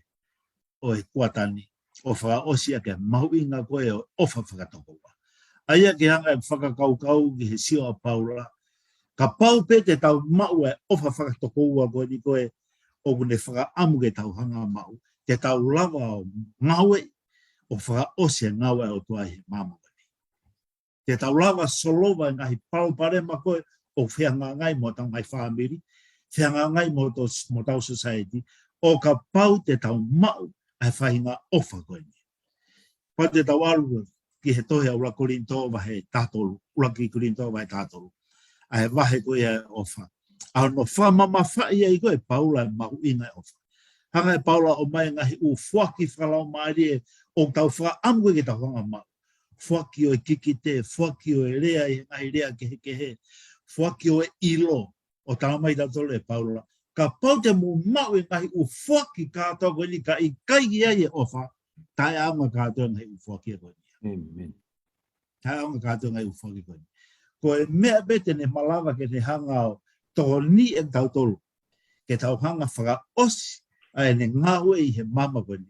ʻo e kuata ni, ʻo fakaʻosi ʻaki e mahuʻinga ko ē ʻo e ʻofa fakatokoua. ʻA ia ke hanga ʻe fakakaukau ki he sio ʻa Paula, kapau pē te tau maʻu e ʻofa fakatokoua ko eni ko ē ʻoku ne fakaʻamu ke tau hanga maʻu, te tau lava ʻo ngāue ʻo fakaʻosi e ngāue ʻa e ʻOtua ʻi he māmani ko eni. Te tau lava solova e ngaahi palopalema ko ē ʻoku fehangahangai mo ʻetau ngaahi fāmili, fehangahangai mo tau, mo tau society, ʻo kapau te tau maʻu ʻa e faʻahinga ʻofa ko eni. Pea te tau ʻalu ki he tohi ʻa ʻUluaki Kolinitō vahe taha tolu, ʻUluaki Kolinitō vahe taha tolu. ʻA e vahe ko ia ʻo e ʻofa. ʻA hono fakamamafaʻi ai ko ē ʻe Paula e mahuʻinga e ʻofa. Hanga ʻe Paula ʻo ʻomai e ngaahi ʻū foaki fakalaumālie ʻoku tau fakaʻamu ke tau hanga maʻu. Foaki ʻo e kikite, foaki ʻo e lea ʻi he ngaahi lea kehekehe, foaki ʻo e ʻilo, ʻo talamai kiate kitautolu ʻe Paula, kapau te mou maʻu e ngaahi ʻū foaki kātoa ko eni ka ʻikai ke ʻi ai e ʻofa, taʻeʻaonga kātoa e ngaahi ʻū foaki ko eni. ʻĒmeni. Taʻeʻaonga kātoa e ngaahi ʻū foaki ko eni. Ko e meʻa pē te ne malava ke ne hanga ʻo tokoniʻi kitautolu ke tau hanga fakaʻosi ʻa ʻene ngāue ʻi he māmani ko eni,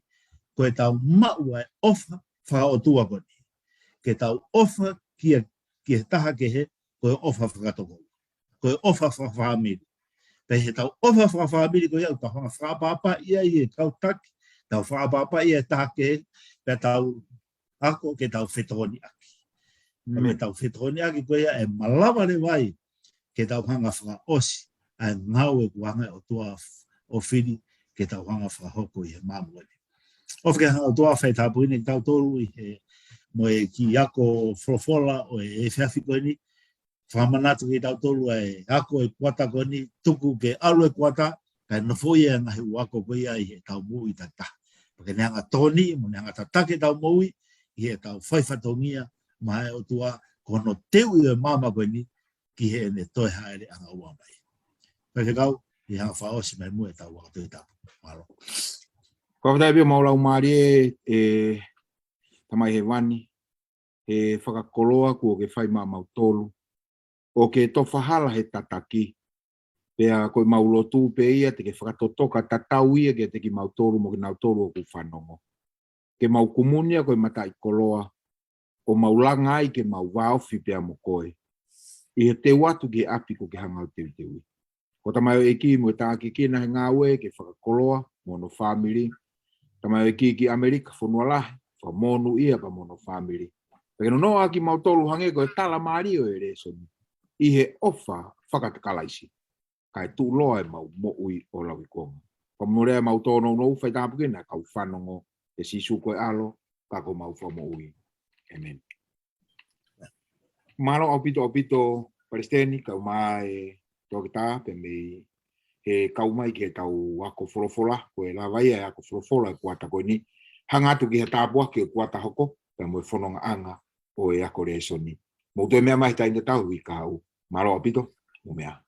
ko ʻetau maʻu ʻa e ʻofa fakaʻotua ko eni. Ke tau ʻofa ki he, ki he taha kehe, ko e ʻofa fakatokoua. Ko e ʻofa fakafāmili. Pea ʻi heʻetau ʻofa fakafāmili ko ia, ʻoku tau hanga fakaʻapaʻapaʻi ai e kau taki, tau fakaʻapaʻapaʻi e taha kehe, pea tau ako ke tau fetokoniʻaki. Pea ʻi heʻetau fetokoniʻaki ko ia ʻe malava leva ai ke tau hanga fakaʻosi ʻa e ngāue kuo hanga ʻe he ʻOtua ʻo fili ke tau hanga fakahoko ʻi he māmani ko eni. ʻOfa ke hanga ʻe he ʻOtua ʻo fai tāpuekina kitautolu ʻi he, mo e kiʻi ako folofola ʻo e efiafi ko eni, fakamanatu kiate kitautolu ʻa e ako e kuata ko eni, tuku ke ʻalu e kuata, kae nofoʻia e ngaahi ʻū ako ko ia ʻi heʻetau moʻui takitaha. Pea ke ne hanga tokoniʻi mo ne hanga tataki ʻetau moʻui ʻi heʻetau fai fatongia maʻa e ʻOtua, ko hono teuʻi ʻo e māmani ko eni ki heʻene toe hāʻele ʻanga ua mai. Faifekau, ʻe hanga fakaʻosi mai muʻa ʻetau ako Tohi Tapu. Mālō. Ko e fakatātā pē ʻo e mau laumālie, ʻe Tamai Hēvani, he fakakoloa kuo ke fai maʻa mautolu, ʻo ke tofa hala he tataki. Pea ko e mau lotu pē ia te ke fakatotoka tatau ia kiate kimautolu mo kinautolu ʻoku fanongo. Ke mau kumi ia ko e mataʻikoloa, ʻo mau langa ai ke mau vāofi pea mo koe ʻi he teu atu ki he ʻapi kuo ke hanga ʻo teuteuʻi. Ko e tamaioʻeiki mo e taʻakikina he ngāue ke fakakoloa mo hono fāmili. Tamaioʻeiki ki ʻAmelika, fonua lahi, fakamonūʻia pea mo hono fāmili. Pea ke nonoʻo ʻaki kimautolu hangē ko e tala mālie ʻo e lēsoni, ʻi he ʻofa faka-Kalaisi, kae tuʻuloa ʻemau moʻui ʻo lauikuonga. Ko e mau lea ʻemau tōnounou, fai tāpuekina e kau fanongo, ʻia Sīsū ko e ʻAlo, ka ko homau Fakamoʻui. ʻĒmeni. Mālō ʻaupito, ʻaupito, Palesiteni, kae ʻumaʻā e toketā, pea mei he kau mai ki heʻetau ako folofola, ko e lava ia e ako folofola e kuata ko eni, hanga atu ki he tāpuaki e kuata hoko, pea mo e fonongaʻanga ʻo e ako lēsoni. Mou toe meʻa mai he taimi tatau ʻi he kahaʻu. Mālō ʻaupito, mou meʻa ā.